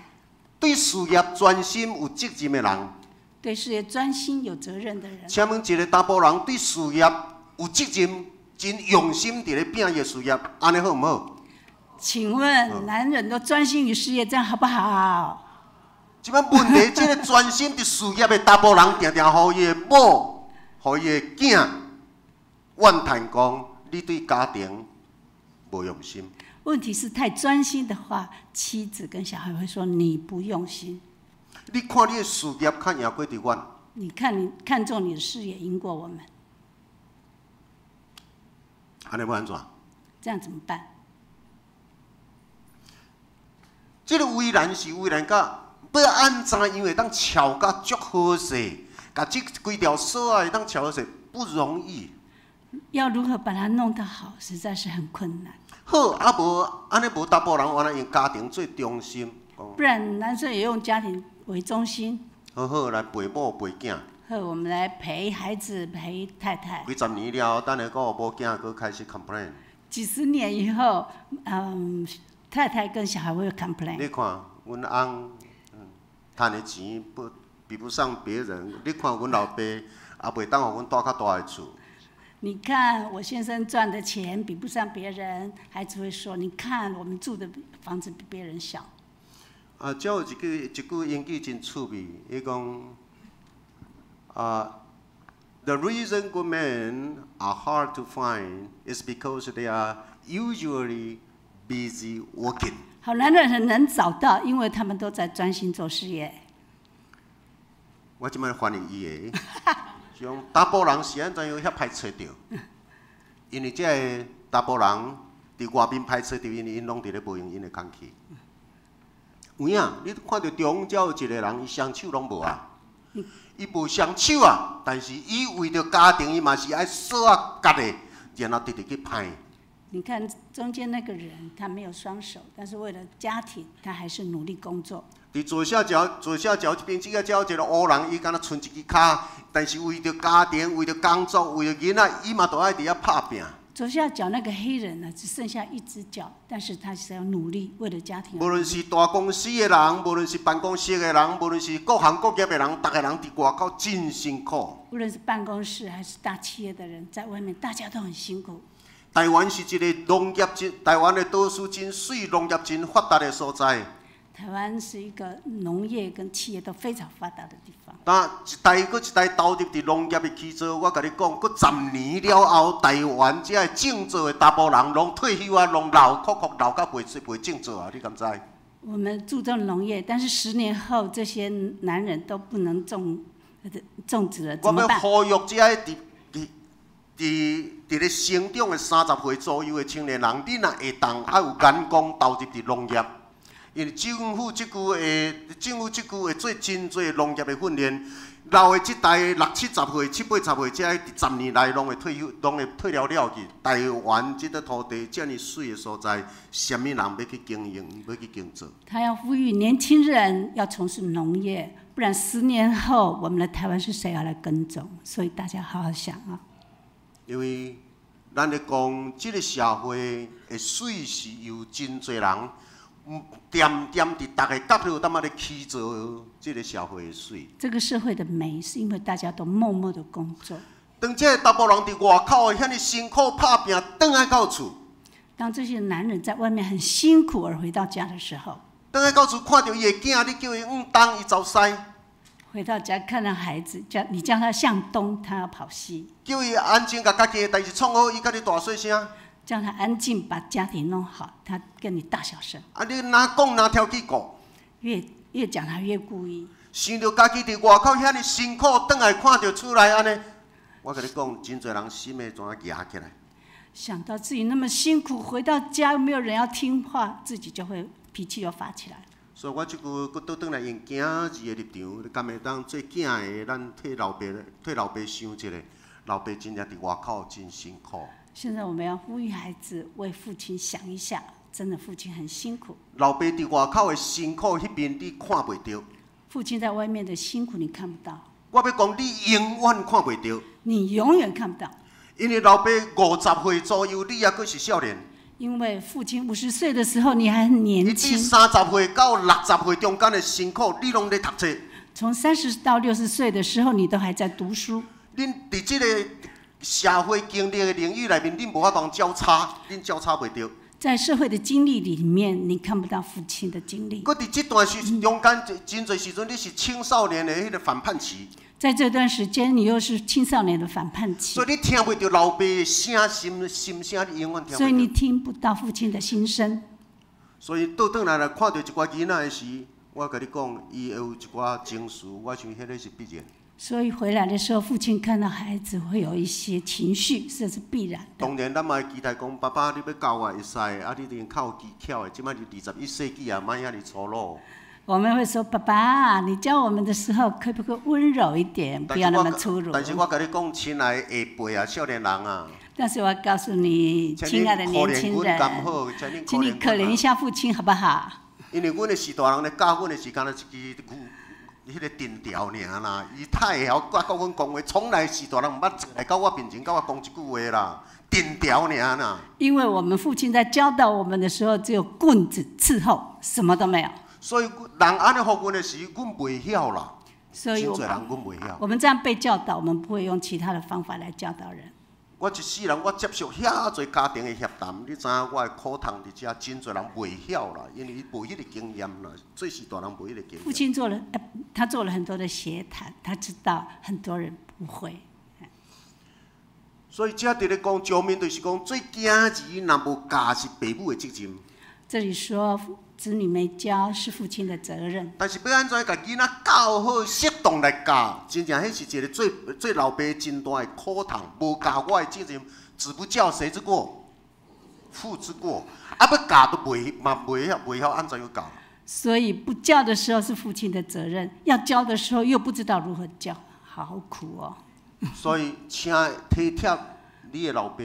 對事業專心有責任的人。對事業專心有責任的人。請問一個查埔人對事業有責任、真用心佇咧拚伊的事業，按呢好毋好？請問男人都專心於事業，這樣好不好？這擺問題，這个專心佇事業的查埔人，定定予伊的某、予伊的囝怨嘆講：你對家庭無用心。問題是太專心的話，妻子跟小孩會說你不用心。你看你的事業較贏過佇阮。你看你看重你的事業贏過我們。按呢欲按怎？這樣怎麼辦？這个為難是為難甲欲按怎樣會當撨甲足好勢，共這規條索仔會當撨好勢不容易。要如何把它弄得好，實在是很困難。好，啊無按呢無查埔人，原來用家庭做中心。不然男生也用家庭為中心。好好來陪某陪囝。好，我們來陪孩子陪太太。幾十年了後，等下閣某囝閣開始 complain。幾十年以後，太太跟小孩會 complain。你看，阮翁趁的錢不比不上別人。你看阮老爸也袂當予阮蹛較大的厝。你看我先生賺的錢比不上別人，孩子會說：你看我們住的房子比別人小。啊，這有一句英語真趣味，伊講啊，The reason good men are hard to find is because they are usually busy working。好男人很難找到，因為他們都在專心做事業。我這擺翻譯伊的。像查埔人是按怎樣遐歹揣著？因為這个查埔人佇外面歹揣著，因為𪜶攏佇咧無閒𪜶的工課。有影，你看著中間有一个人，伊雙手攏無啊，伊無雙手啊，但是伊為著家庭，伊嘛是愛索仔結的，然後直直去歹。你看中間那個人，他沒有雙手，但是為了家庭，他還是努力工作。佇左下角，左下角這邊，這个才有一个烏人，伊敢若賰一支跤，但是為著家庭，為著工作，為著囡仔，伊嘛都愛佇遐拍拚。左下角那個黑人呢，只剩下一隻腳，但是他是要努力，為了家庭。無論是大公司的人，無論是辦公室的人，無論是各行各業的人，逐个人佇外口真辛苦。無論是辦公室還是大企業的人，在外面大家都很辛苦。台灣是一个農業真，台灣的島嶼真媠，農業真發達的所在。台灣是一個農業跟企業都非常發達的地方。那一代閣一代投入佇農業的起做，我共你講，閣十年了後，台灣這个種作的查埔人攏退休啊，攏老殼殼老甲袂種作啊，你敢知？我們注重農業，但是10年後這些男人都不能種植了，怎麼辦？我欲呼籲這个佇伫咧成長的30歲左右的青年人，你若會當愛有眼光投入佇農業，因為政府這久會做真濟農業的訓練，老的這代六七十歲、七八十歲，這佇10年內攏會退休，攏會退了了去。台灣這塊土地遮爾媠的所在，啥物人欲去經營，欲去耕作？他要呼籲年輕人要從事農業，不然10年後我們的台灣是誰要來耕種？所以大家好好想啊。因為咱咧講，這個社會的媠是由真濟人恬恬佇逐个角落淡仔咧起造這個社會的媠。這個社會的美，是因為大家都默默的工作。當這個查埔人佇外口遐爾辛苦拍拚，轉來到厝。當這些男人在外面很辛苦而回到家的時候，轉來到厝看著伊的囝，你叫伊往東，伊走西。回到家看到孩子，叫你叫他向東，他要跑西。叫伊安靜，共家己的代誌創好，伊共你大細聲。叫他安靜，把家庭弄好，他跟你大小聲。啊！你若講若挑去顧，越講他越故意。想著家己佇外口遐爾辛苦，轉來看著厝內按呢，我共你講，真濟人心會怎額起來。想到自己那麼辛苦，回到家又沒有人要聽話，自己就會脾氣又發起來。所以我這久閣倒轉來用囝兒的立場，敢會當做囝的，咱替老爸想一下，老爸真正佇外口真辛苦。現在我們要呼籲孩子為父親想一下，真的父親很辛苦。老爸佇外口的辛苦，彼邊你看袂著。父親在外面的辛苦你看不到。我欲講，你永遠看袂著。你永遠看不到。因為老爸50歲左右，你猶閣是少年。因為父親50歲的時候，你還很年輕。30歲到60歲中間的辛苦，你攏咧讀冊。從30到60歲的時候，你都還在讀書。恁佇這個社會經歷的領域內面，恁無法度交叉，恁交叉袂著。在社會的經歷裡面，你看不到父親的經歷。閣佇這段時中間，真濟時陣你是青少年的彼個反叛期。在這段時間，你又是青少年的反叛期。所以你聽袂著老爸的聲心心聲，你永遠聽。所以你聽不到父親的心聲。所以倒轉來來看著一寡囡仔的時，我共你講，伊會有一寡情緒，我想彼個是必然。所以回來的時候，父親看到孩子會有一些情緒，這是必然的。當然，咱嘛會期待講，爸爸，你欲教我會使，啊，你一定較有技巧的。這擺是21世紀啊，莫遐爾粗魯。我們會說：爸爸，你教我們的時候，可不可以溫柔一點，不要那麼粗魯？但是我共你講，親愛的下輩啊，少年人啊。但是我要告訴你，親愛的年輕人，請你可憐一下父親，好不好？因為阮的序大人咧教阮的時間，一支彼個藤條爾啦，伊太會曉佮阮講話，從來序大人毋捌坐來到我面前，佮我講一句話啦，藤條爾啦。因為我們父親在教導我們的時候，只有棍子伺候，什麼都沒有。所以人按呢予阮的時，阮袂曉啦。所以，真濟人阮袂曉。我們這樣被教導，我們不會用其他的方法來教導人。我一世人，我接觸遐濟家庭的協談，你知影我的苦痛佇遮，真濟人袂曉啦，因為伊無彼個經驗啦，做序大人無彼個經驗。父親做了，他做了很多的協談，他知道很多人不會。所以這佇咧講，上面就是講，做囝兒若無教是爸母的責任。這裡說子女沒教是父親的責任。但是欲按怎共囡仔教好，適當來教，真正彼是一個做做老爸真大的苦痛。無教我的責任，子不教誰之過？父之過。啊，欲教都袂嘛袂曉袂曉按怎樣教。所以不教的時候是父親的責任，要教的時候又不知道如何教，好苦哦。所以，請體貼你的老爸，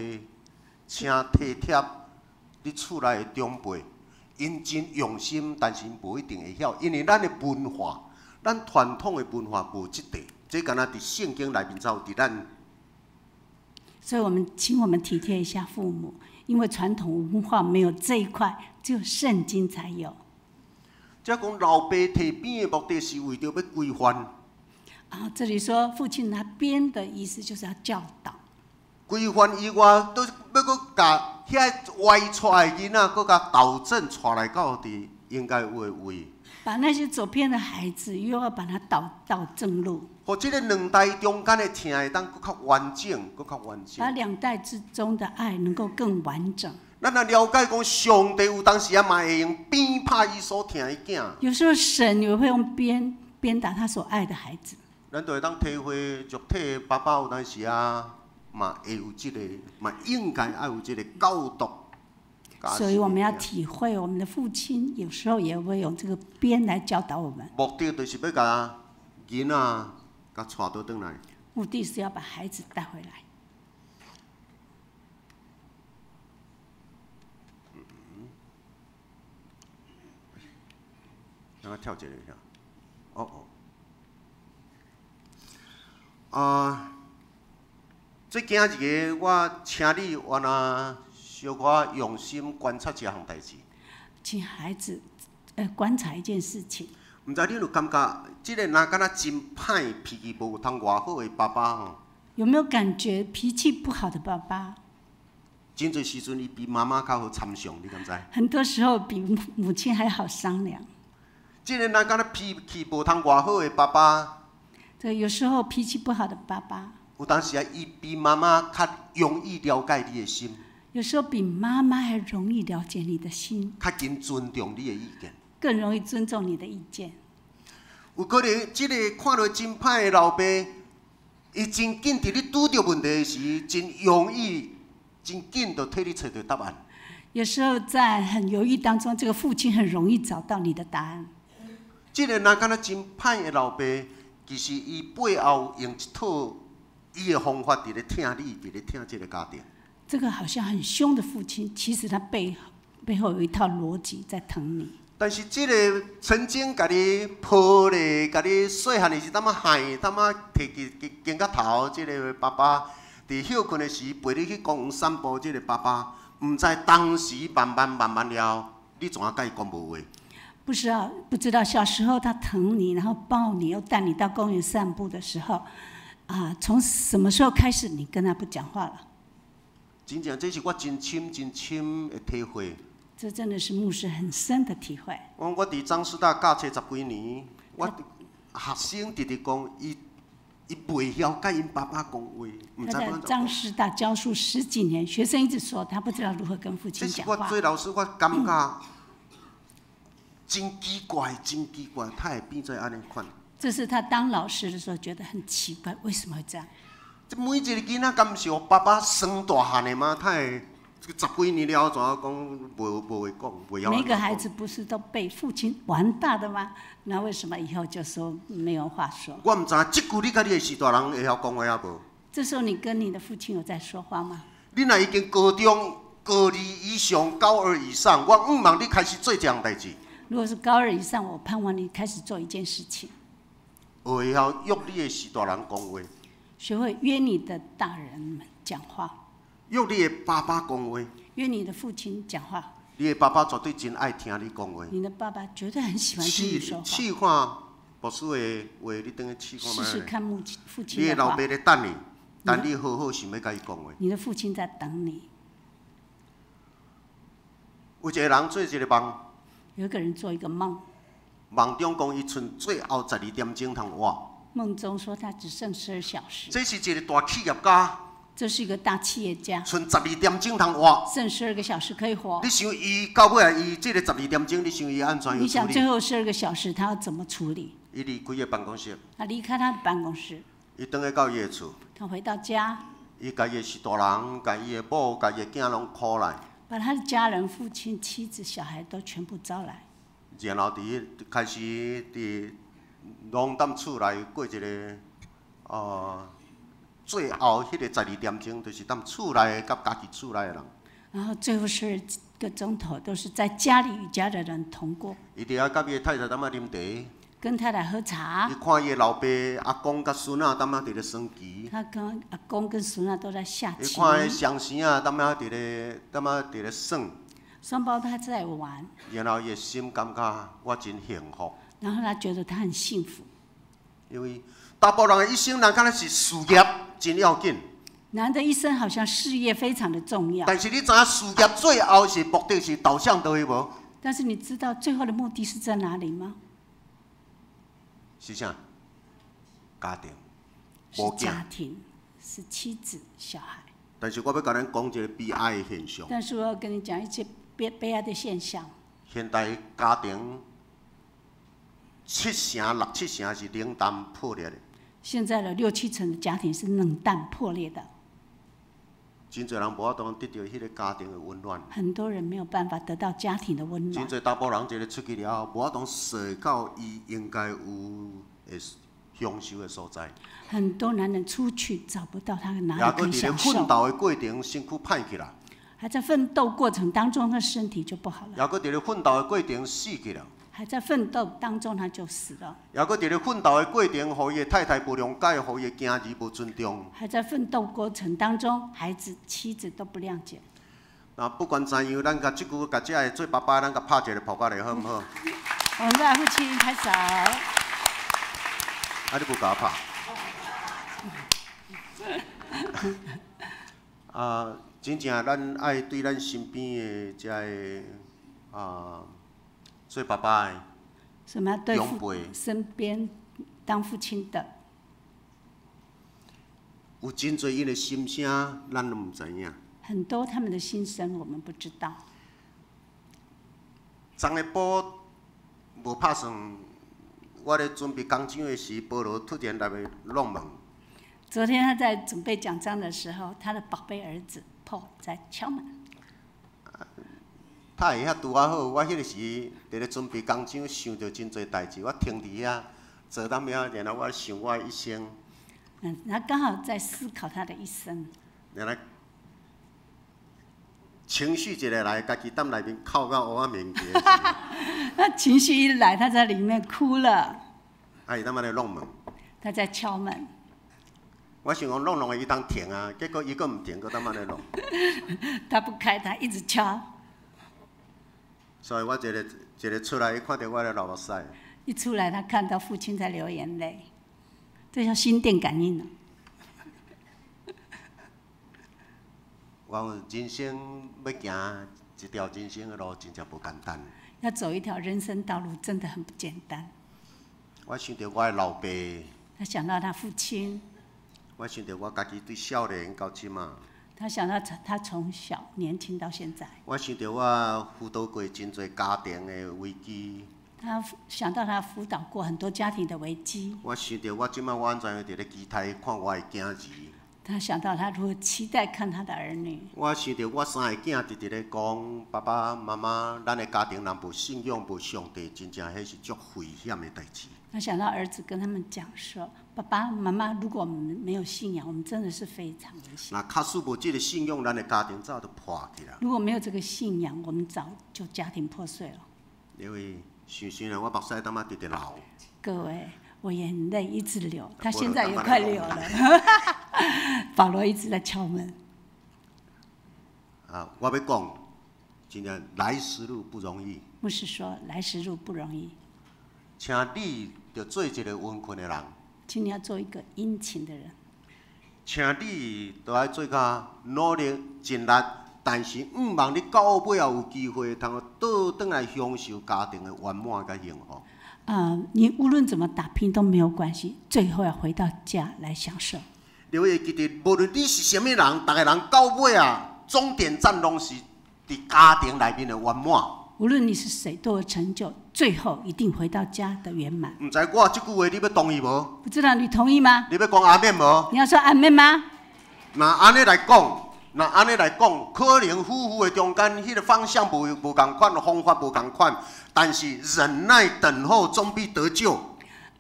請體貼你厝內的長輩。𪜶真用心，但是無一定會曉，因為咱的文化，咱傳統的文化無這塊，這敢若佇聖經內面才有佇咱。所以我們請我們體貼一下父母，因為傳統文化沒有這一塊，只有聖經才有。這講老爸提鞭的目的是為著欲規範。啊，這裡說父親拿鞭的意思就是要教導。規範以外，都欲閣共遐歪跙的囡仔，閣共導正帶來到佇應該有的位。把那些走偏的孩子，又要把他導到正路。予這个兩代中間的疼會當閣較完整，閣較完整。把兩代之中的愛能夠更完整。咱若了解講，上帝有當時啊嘛會用鞭拍伊所疼的囝。有時候神也會用鞭鞭打他所愛的孩子。咱就會當體會肉體的爸爸有當時啊，嘛會有這個，嘛應該愛有這個教導。所以我們要體會，我們的父親有時候也會用這個鞭來教導我們。目的就是欲共囡仔共帶倒轉來。目的是要把孩子帶回來。等我跳一下。哦哦。啊，這今仔日个，我請你原來小可用心觀察一項代誌。請孩子，觀察一件事情。毋知你有感覺，這個若敢若真歹脾氣無通偌好的爸爸吼？有沒有感覺脾氣不好的爸爸？真濟時陣，伊比媽媽較好參詳，你敢知？很多時候比母親還好商量。這個若敢若脾氣無通偌好的爸爸，對，有時候脾氣不好的爸爸，有當時啊，伊比媽媽較容易了解你的心。有時候比媽媽還容易了解你的心，較緊尊重你的意見，更容易尊重你的意見。有可能這個看落真歹的老爸，伊真緊佇你拄著問題時，真容易，真緊就替你揣著答案。有時候在很猶豫當中，這個父親很容易找到你的答案。這個若敢若真歹的老爸，其實伊背後用一套伊的方法佇咧疼你，佇咧疼這個家庭。這個好像很兇的父親，其實他背後有一套邏輯在疼你。但是這個曾經共你抱咧，共你細漢的時，淡仔害，淡仔提起肩胛頭，這個爸爸佇歇睏的時陪你去公園散步，這個爸爸，毋知當時慢慢慢慢了，你怎啊共伊講無話？不知道，不知道小時候他疼你，然後抱你，又帶你到公園散步的時候，啊，從什麼時候開始你跟他不講話了？真正這是我真深真深的體會。這真的是牧師很深的體會。我佇彰師大教冊十幾年，我學生直直講，伊袂曉佮𪜶爸爸講話，毋知他在彰師大教書十幾年，學生一直說他不知道如何跟父親講話。這是我做老師，我感覺真奇怪，真奇怪，他會變做按呢款。這是他當老師的時候覺得很奇怪，為什麼會這樣？這每一個囡仔敢毋是予爸爸生大漢的嗎？他會這個十幾年了，怎啊講無話講，袂曉。每個孩子不是都被父親玩大的嗎？那為什麼以後就說沒有話說？我毋知這句你佮你的序大人會曉講話抑無？這時候你跟你的父親有在說話嗎？你若已經高中高二以上、高二以上，我向望你開始做這項代誌。如果是高二以上，我盼望你開始做一件事情。會曉約你的序大人講話。學會約你的大人們講話。約你的爸爸講話。約你的父親講話。你的爸爸絕對真愛聽你講話。你的爸爸絕對很喜歡聽你說話。試看牧師的話，你轉去試看覓。試試看牧父親的話。你的老爸咧等你，等你好好想欲共伊講話。你的父親在等你。有一個人做一個夢。有一個人做一個夢。夢中講，伊賰最後12點鐘通活。夢中說他只剩12小時。這是一個大企業家。這是一個大企業家。賰12點鐘通活。剩12個小時可以活。你想伊到尾啊，伊這個十二點鐘，你想伊按怎樣處理？你想最後12個小時他要怎麼處理？伊離開个辦公室。他離開他的辦公室。伊轉去到伊的厝。他回到家。伊共伊的序大人、共伊的某、共伊的囝攏 call 來。把他的家人、父親、妻子、小孩都全部招來。然後佇開始佇攏踮厝內過一個，最後彼個十二點鐘，就是踮厝內佮家己厝內的人。然後最後12個鐘頭都是在家裡與家的人同過。伊佇遐佮伊的太太踮遐啉茶。跟太太喝茶。伊看伊的老爸、阿公佮孫仔踮遐佇咧耍棋。他跟阿公跟孫仔都在下棋。伊看伊雙生仔踮遐佇咧，踮遐佇咧耍。雙胞胎在玩。然後伊的心感覺我真幸福。然後他覺得他很幸福。因為大部分人的一生，人敢若是事業真要緊。男的一生好像事業非常的重要。但是你知影事業最後是目的是導向佗位無？但是你知道最後的目的是在哪裡嗎？是啥？家庭。是家庭，是妻子、小孩。但是我欲共咱講一個悲哀的現象。但是我要跟你講一些悲哀的現象。現代家庭七成六七成是冷淡破裂的。現在的六七成的家庭是冷淡破裂的。真濟人無法度得著彼个家庭的溫暖。很多人沒有辦法得到家庭的溫暖。真濟查埔人一个出去了後，無法度踅到伊應該有的享受的所在。很多男人出去找不到他哪也裡可閣佇咧以享受。奮鬥的過程，身軀歹去啦。還在奮鬥過程當中，他身體就不好了。也閣佇咧奮鬥的過程死去啦。還在奮鬥當中，他就死了。也閣佇咧奮鬥的過程，予伊的太太無諒解，予伊的囝兒無尊重。還在奮鬥過程當中，孩子、妻子都不諒解。那不管怎樣，咱共這句共這个做爸爸，咱共拍一个噗仔咧，好毋好？我們來父親拍手。啊，你無共我拍？啊，真正咱愛對咱身邊的這个啊，做爸爸的什麼對長輩身邊當父親的，有真濟𪜶的心聲，咱攏毋知影。很多他們的心聲，我們不知道。昨下晡無拍算，我咧準備講章的時，保羅突然來弄門。昨天他在準備講章的時候，他的寶貝兒子 Paul 在敲門。他會遐拄仔好，我彼个時佇咧準備講章，想著真濟代誌，我停佇遐坐當遐，然後我想我的一生。他剛好在思考他的一生。然後情緒一个來，家己踮內面哭到烏仔面去。他情緒一來，他在裡面哭了。啊，伊踮按呢弄門。他在敲門。我想講弄弄的伊當停啊，結果伊閣毋停，閣踮按呢弄。他不開，他一直敲。所以我一个一个出來，伊看著我咧流目屎。一出來，他看到父親在流眼淚，這叫心電感應了。我講人生欲行一條人生的路，真正無簡單。要走一條人生道路，真的很不簡單。我想著我的老爸。他想到他父親。我想著我家己對少年到這馬。他想到他從小年輕到現在。我想著我輔導過真濟家庭的危機。他想到他輔導過很多家庭的危機。我想著我這馬我按怎樣佇咧期待看我的囝兒。他想到他如何期待看他的兒女。我想著我三个囝直直咧講，爸爸媽媽，咱的家庭若無信仰、無上帝，真正彼是足危險的代誌。他想到兒子跟他們講說：爸爸媽媽，如果我們沒有信仰，我們真的是非常危險。若假使無這個信仰，咱的家庭早就破去啦。如果沒有這個信仰，我們早就家庭破碎了。因為想想啊，我目屎當仔直直流。各位，我眼淚一直流，他現在也快流了。保羅一直在敲門。啊，我欲講，真正來時路不容易。牧師說，來時路不容易。請你著做一个溫困的人。請你要做一個殷勤的人。請你著愛做較努力盡力，但是毋望你到尾仔有機會通倒轉來享受家庭的圓滿佮幸福。你無論怎麼打拼都沒有關係，最後要回到家來享受。你會記得，無論你是啥物人，逐个人到尾啊，終點站攏是佇家庭內面的圓滿。無論你是誰，都有成就，最後一定回到家的圓滿。毋知我這句話你欲同意無？不知道你同意嗎？你欲講阿們無？你要說阿們嗎？若按呢來講，若按呢來講，可能夫婦的中間彼個方向無仝款，方法無仝款，但是忍耐等候總必得救。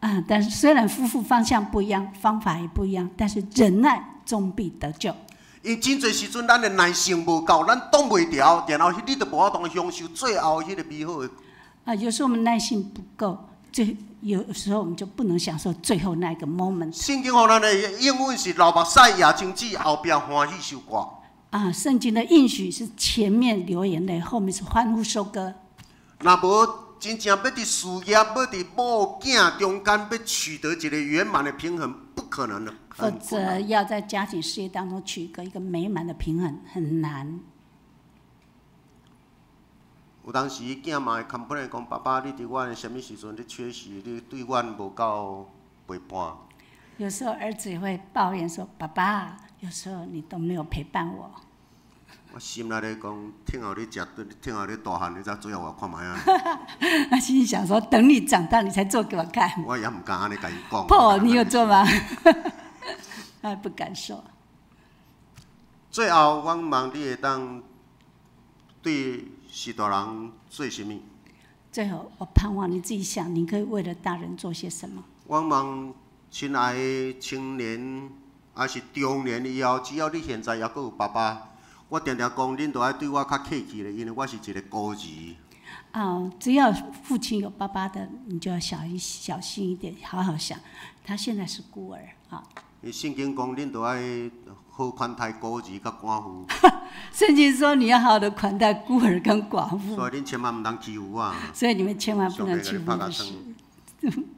啊，但是雖然夫婦方向不一樣，方法也不一樣，但是忍耐終必得救。因為真濟時陣，咱的耐性無夠，咱擋袂牢，然後你就無法度享受最後彼個美好的。啊，有時候我們耐性不夠，有時候我們就不能享受最後那個 moment。聖經予咱的應允是流目屎也清止，後壁歡喜收割。啊，聖經的應許是前面流眼淚，後面是歡呼收割。若無真正欲佇事業、欲佇某囝中間欲取得一個圓滿的平衡，不可能的。否則要在家庭事業當中取得一個美滿的平衡，很難。有當時囝嘛會 complain 講，爸爸，你佇阮啥物時陣你缺席，你對阮無夠陪伴。有時候兒子也會抱怨說：爸爸，有時候你都沒有陪伴我。我心內咧講，聽候你食，聽候你大漢，你才做予我看覓啊。他心裡想說：等你長大，你才做給我看。我也毋敢按呢共伊講。破，你有做嗎？他不敢說。最後，我望你會當對序大人做啥物？最後，我盼望你自己想，你可以為了大人做些什麼？我望親愛的青年，抑是中年以後，只要你現在猶閣有爸爸，我定定講，恁都愛對我較客氣咧，因為我是一個孤兒。啊，只要父親有爸爸的，你就要小心一點，好好想。他現在是孤兒啊。聖經講，恁都愛好款待孤兒佮寡婦。聖經說你要好好的款待孤兒跟寡婦。所以恁千萬毋通欺負我。所以你們千萬不能欺負牧師。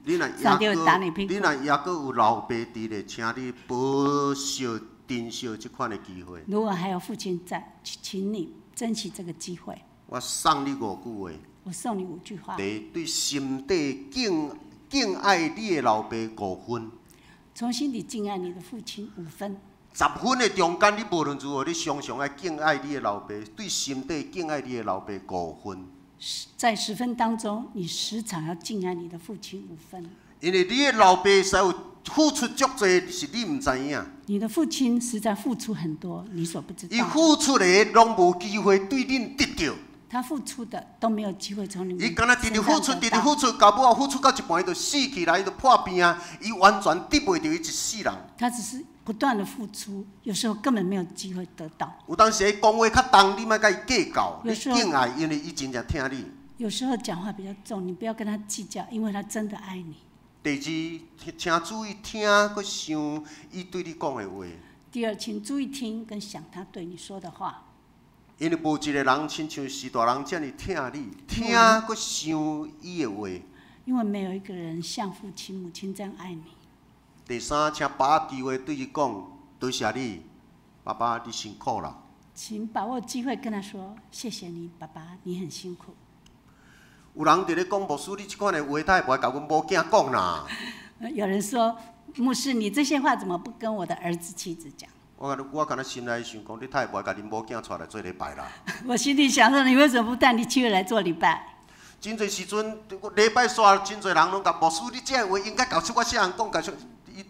你若上帝會打你屁股。你若猶閣有老爸佇咧，請你保惜珍惜這款的機會。如果還有父親在，請你珍惜這個機會。我送你五句話。我送你五句話。第一，對心底敬愛你的老爸五分。從心底敬愛你的父親五分。 10分的中間，你無論如何，你常常愛敬愛你的老爸，對心底敬愛你的老爸五分。在10分當中，你時常要敬愛你的父親五分。因為你的老爸實在有付出足濟，是你毋知影。你的父親實在付出很多，你所不知道。伊付出的攏無機會對恁得著。他付出的都沒有機會從你們。伊敢若直直付出，直直付出，到尾後付出到一半，伊就死去來，伊就破病啊！伊完全得袂著伊一世人。他只是不斷的付出，有時候根本沒有機會得到。有當時伊講話較重，你莫佮伊計較，你敬愛，因為伊真正疼你。有時候講話比較重，你不要跟他計較，因為他真的愛你。第二，請注意聽，閣想伊對你講的話。第二，請注意聽跟想他對你說的話。因為無一個人親像序大人遮爾疼你，聽閣想伊的話。因為沒有一個人像父親母親這樣愛你。第三，請把握機會對伊講，多謝你，爸爸，你辛苦啦。請把握機會跟他說：謝謝你，爸爸，你很辛苦。有人佇咧講牧師，你這款的話，他會無共阮某囝講啦。有人說，牧師，你這些話怎麼不跟我的兒子妻子講？我敢若心內想講，你太無愛共恁某囝帶來做禮拜啦。我心裡想說，你為什麼不帶你妻子來做禮拜？真濟時陣，禮拜煞真濟人攏共牧師，你這話應該共出我啥人講，共出伊，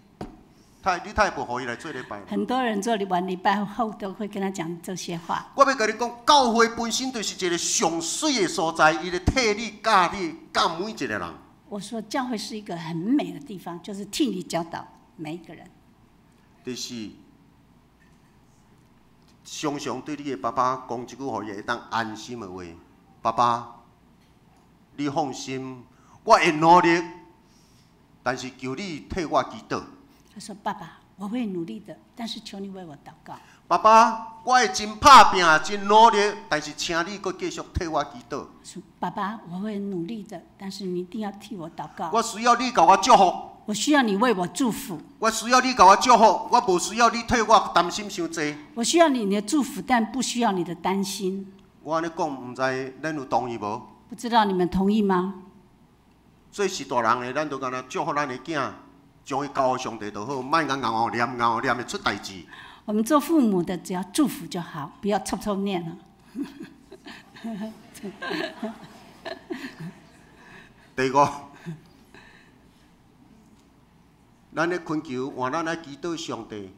太你太無予伊來做禮拜。很多人做完禮拜後都會跟他講這些話。我欲共你講，教會本身就是一個上媠的所在，伊咧替你教你教每一個人。我說教會是一個很美的地方，就是替你教導每一個人。第四，常常對你的爸爸講一句，予伊會當安心的話。爸爸，你放心，我會努力，但是求你替我祈禱。他說：“爸爸，我會努力的，但是求你為我禱告。” 爸爸，我會真拍拚，真努力，但是請你閣繼續替我祈禱。說：“爸爸，我會努力的，但是你一定要替我禱告。” 我需要你共我祝福。我需要你為我祝福。我需要你共我祝福，我無需要你替我擔心傷濟。我需要你的祝福，但不需要你的擔心。我按呢講，毋知恁有同意無？不知道你們同意嗎？做序大人的，咱就干焦祝福咱的囝，將伊交予上帝就好，莫𠢕𠢕念𠢕念會出代誌。我們做父母的，只要祝福就好，不要臭臭念了。第五，咱咧懇求，換咱來祈禱上帝，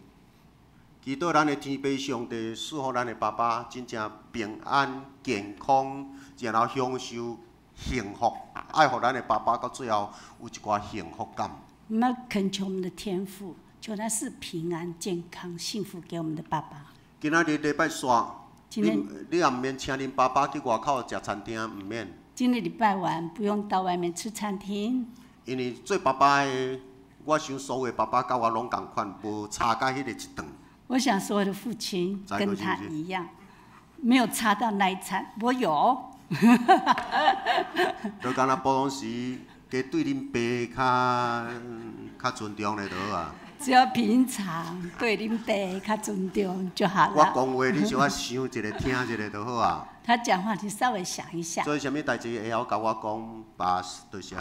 祈禱咱的天父上帝賜予咱的爸爸真正平安健康，然後享受幸福，愛予咱的爸爸到最後有一寡幸福感。我們懇求我們的天父，求他賜平安、健康、幸福給我們的爸爸。今仔日禮拜煞，你也毋免請恁爸爸去外口食餐廳，毋免。今日禮拜晚不用到外面吃餐廳。因為做爸爸的，我想所有爸爸佮我攏仝款，無差甲彼個一頓。我想所有的父親跟他一樣，沒有差到那一餐，我有。就敢若普通時，加對恁爸較尊重咧就好啊。只要平常對恁爸較尊重就好了。我講話你小可想一下，聽一下就好啊。他講話你稍微想一下。做啥物代誌會曉共我講，爸，多謝。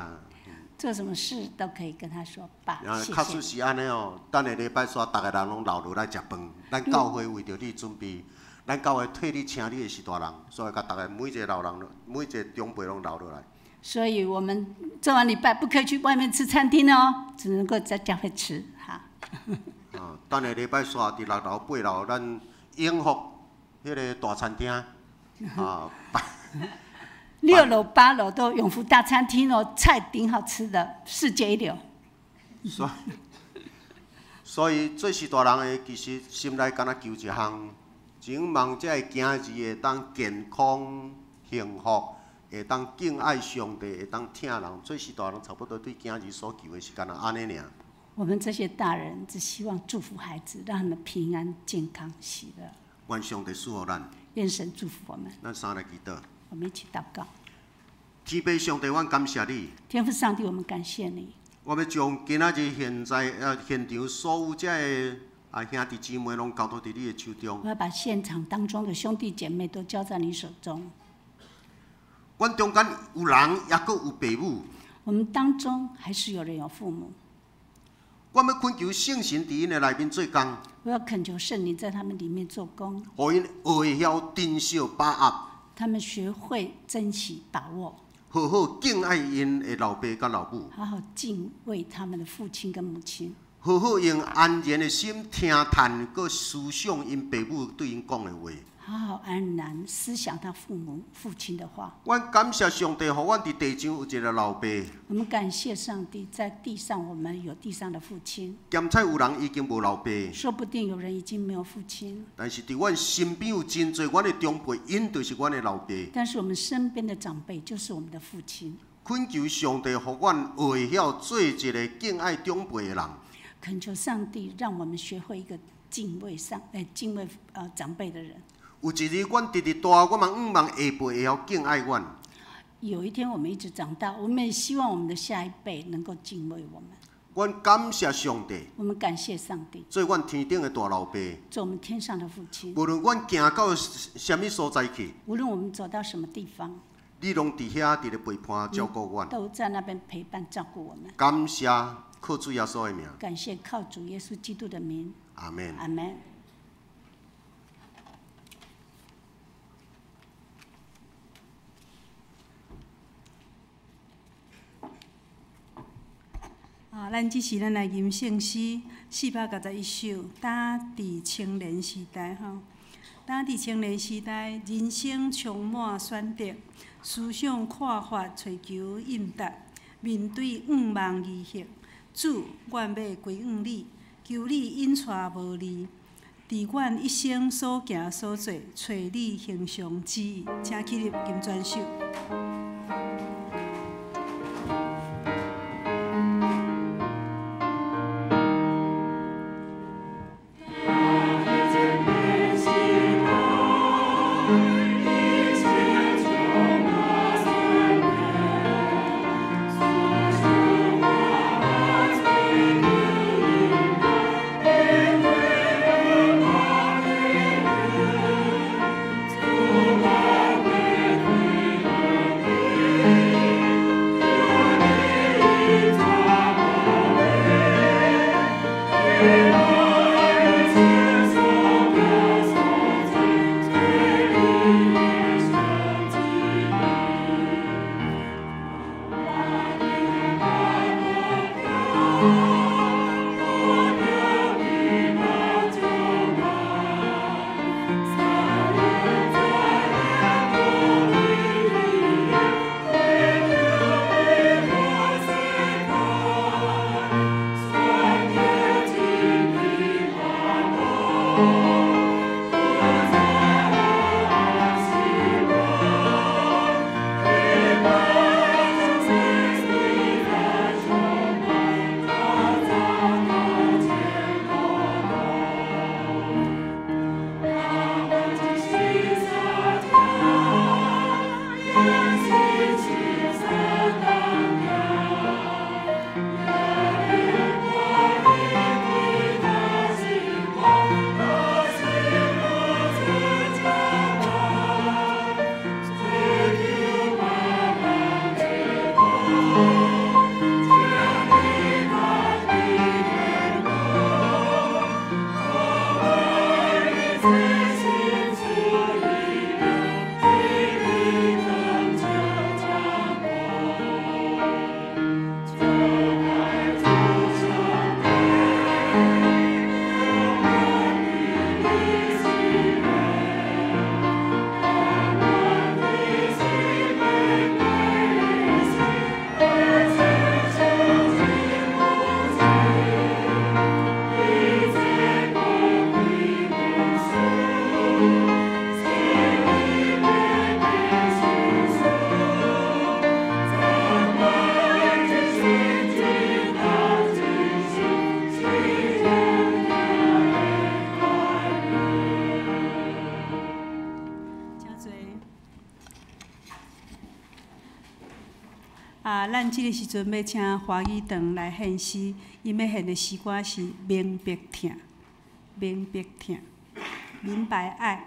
做什麼事都可以跟他說爸，謝謝。確實是按呢哦，等下禮拜煞，逐个人攏留落來食飯。咱教會為著你準備，咱教會替你請你的序大人，所以共逐个每一個老人，每一個長輩攏留落來。所以我們做完禮拜不可以去外面吃餐廳哦，只能夠在教會吃哈。啊，等下禮拜煞佇6樓8樓，咱永福彼个大餐厅啊。 6楼、8楼都永福大餐廳哦，菜頂好吃的，世界一流。所以做序大人的，其實心內敢若求一項，請望這个囝兒會當健康幸福，會當敬愛上帝，會當疼人。做序大人差不多對囝兒所求的是敢若按呢爾。我們這些大人只希望祝福孩子，讓他們平安、健康、喜樂。願上帝賜予咱。願神祝福我們。咱三來祈禱。我們一起禱告。天父上帝，阮感謝你。天父上帝，我們感謝你。我欲將今仔日現在現場所有這个兄弟姊妹攏交託佇你的手中。我要把現場當中的兄弟姐妹都交在你手中。阮中間有人，抑閣有爸母。我們當中還是有人有父母。我欲懇求聖神佇𪜶的內面做工。我要懇求聖靈在他們裡面做工。予𪜶學會曉珍惜把握。他們學會珍惜把握。好好敬愛𪜶的老爸佮老母。好好敬畏他們的父親跟母親。好好用安然的心聽嘆，閣思想𪜶爸母對𪜶講的話。好好安然思想他父母父親的話。阮感謝上帝，予阮佇地上有一个老爸。我們感謝上帝，在地上我們有地上的父親。兼且有人已經無老爸。說不定有人已經沒有父親。但是佇阮身邊有真濟阮的長輩，𪜶就是阮的老爸。但是我們身邊的長輩就是我們的父親。懇求上帝，予阮學會曉做一个敬愛長輩的人。懇求上帝，讓我們學會一個敬畏上，敬畏長輩的人。有一日，阮直直大，我嘛向望下輩會曉敬愛阮。有一天，我們一直長大，我們也希望我們的下一輩能夠敬畏我們。阮感謝上帝。我們感謝上帝。做阮天頂的大老爸。做我們天上的父親。無論阮行到啥物所在去。無論我們走到什麼地方。你攏佇遐佇咧陪伴照顧阮。都在那邊陪伴照顧我們。感謝靠主耶穌的名。感謝靠主耶穌基督的名。阿門。阿門。啊，咱這時咱來吟聖詩491首，當佇青年時代吼，當佇青年時代，人生充滿選擇，思想看法揣求應答，面對向望疑惑，主，阮欲歸向你，求你引帶無離，佇阮一生所行所做，揣你形象旨意，請起立金磚手。咱這个时阵欲请华语堂来献诗，𪜶欲献的诗歌是《明白疼》，明白疼，明白爱。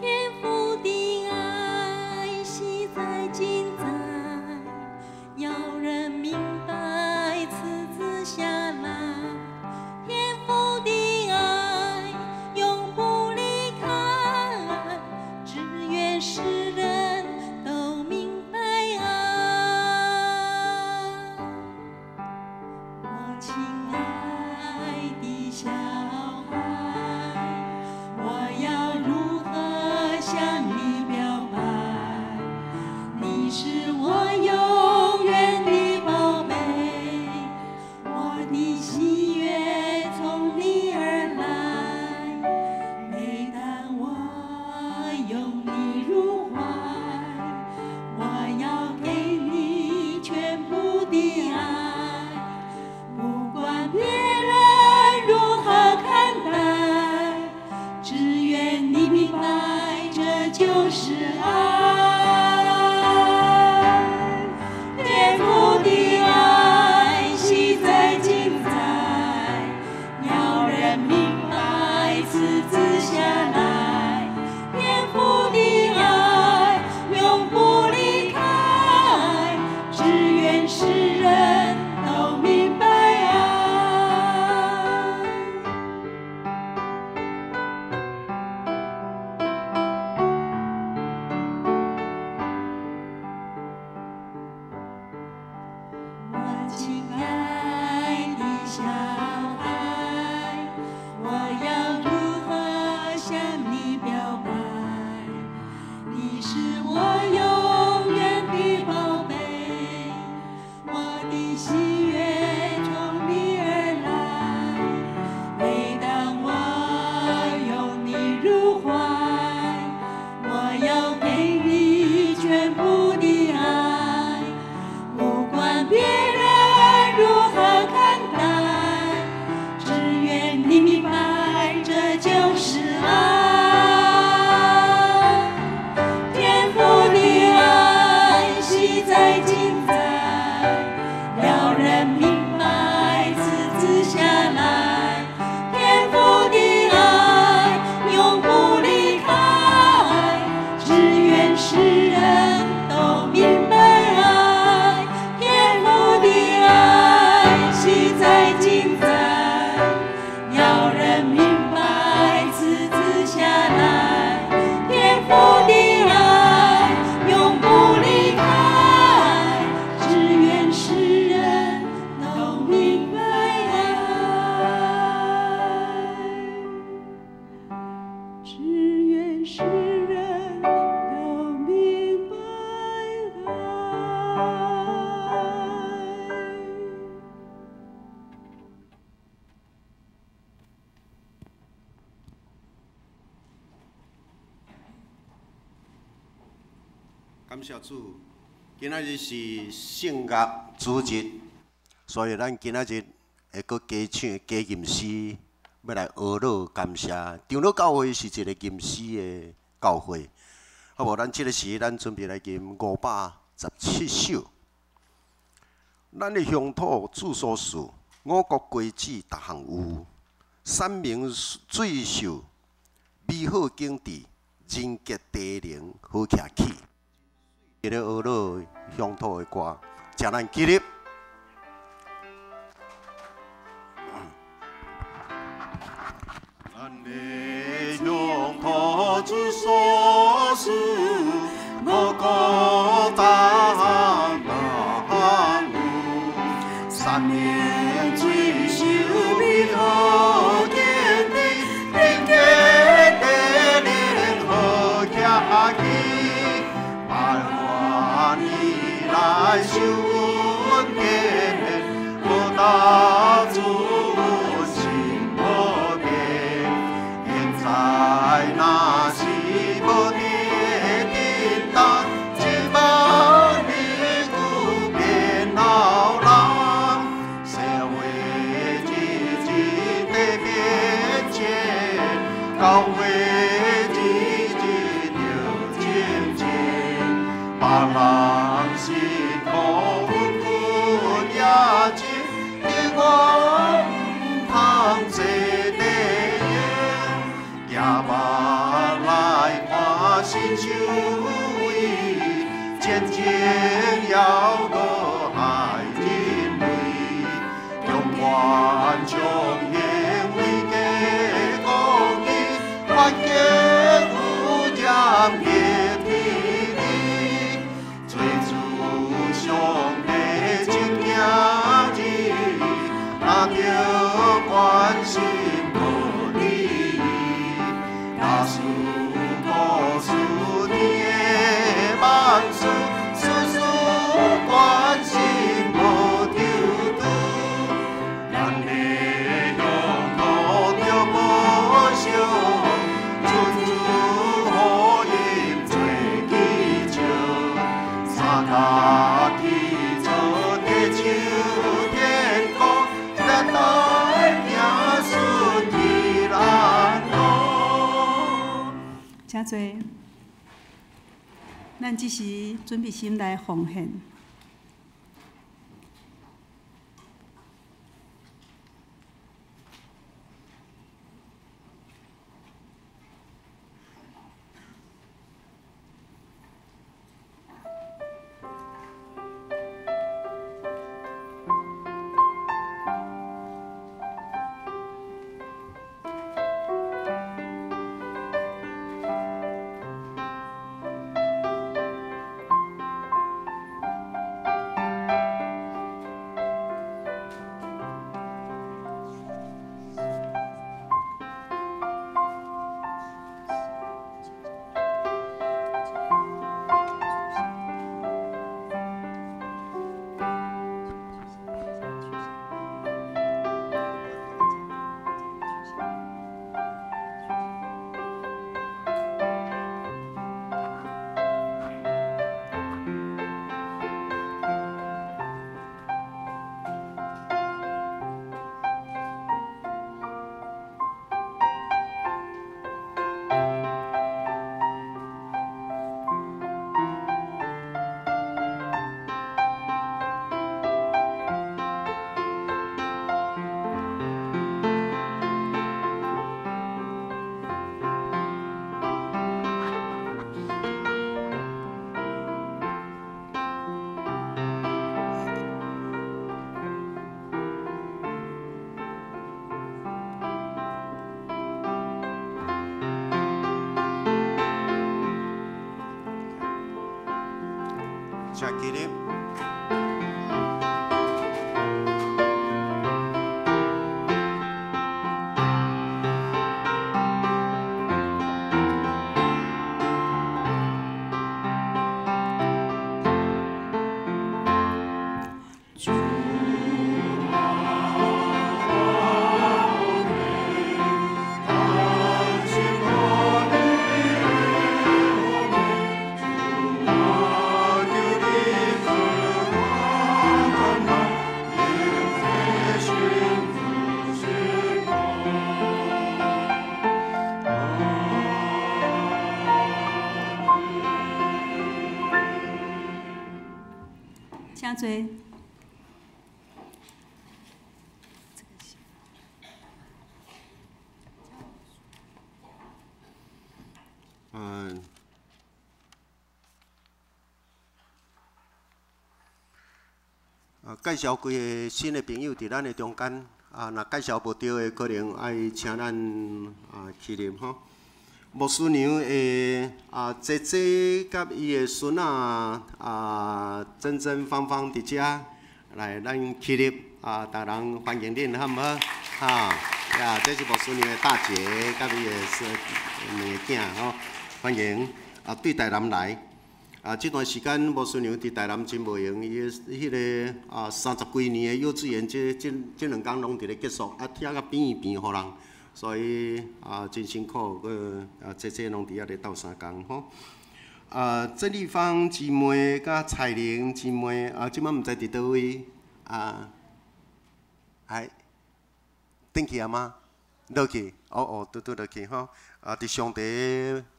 天父的愛實在精彩，要人明白賜子下來。天父的愛永不離開，只願世人都明白愛。我親愛的小孩，我要如何向你表白？你是我永遠的寶貝，我的喜悅從你而來。每當我擁你入懷，我要給你全部的愛，不管別人如何看待，只願你明白，這就是愛。天父的愛實在精彩，要人明白賜子下來。天父的愛永不離開，只願世人都明白愛。我親愛的小孩，我要如何向你表白？你是我永遠的寶貝，我的喜悅從你而來。每當我擁你入懷，我要給你全部的愛，不管別人如何看待，只願你明白，這就是愛。天父的愛實在精彩，要人明白賜子下來。天父的愛永不離開，只願世人都明白愛。天父的愛實在精彩，要人明白賜子下來。天父的愛永不離開，只願世人都明白愛。只願世人都明白愛。感謝主，今仔日是聖樂主日，所以咱今仔日會閣加唱加吟詩，欲來呵咾感謝。長老教會是一個吟詩的教會，好無？咱這个時咱準備來吟517首。咱的鄉土主所賜，五穀果子逐項有，山明水秀，美好景致，人傑地靈好徛起。伫咧学乐乡土的歌，请咱起立。咱的乡土之所思，无孤单人有，山明水秀美好景致，人杰地灵好徛起，百万年来受恩典，无大主心无变。现在若是无地震动，一万年久变老人，社会日日在变迁，教会日日着进前，别人辛苦阮阮也真，你我毋通坐地用。举目来看新秀位，前程犹阁爱人类，中原长兴为家公义，环境污染别天理，做主上帝真行日，若着关心无理，若事故事天的万事，事事关心无抽拄。咱的乡土着保惜，处处予因做基石，三甲天做地手天公，咱来行顺去安乐。请坐。咱这时准备心来奉献。请起立。请坐。嗯，介紹幾个新的朋友佇咱的中間，啊，若介紹無著的，可能愛請咱啊起立吼。牧師娘的啊姐姐佮伊的孫仔啊，真真芳芳佇遮，來咱起立啊，逐人歡迎恁，好毋好？哈，呀，這是牧師娘的大姐佮伊的孫兩个囝吼，歡迎啊，對台南來。啊，這段時間牧師娘佇台南真無閒，伊的彼个啊三十幾年的幼稚園，這兩工攏佇咧結束，啊，疼甲變變予人，所以啊真辛苦，閣啊姐姐攏佇遐咧鬥相共吼。啊，鄭麗芳姊妹佮彩玲姊妹啊，這擺毋知佇佗位啊？還轉去啊嗎？落去，哦哦，拄拄落去吼。啊，佇上帝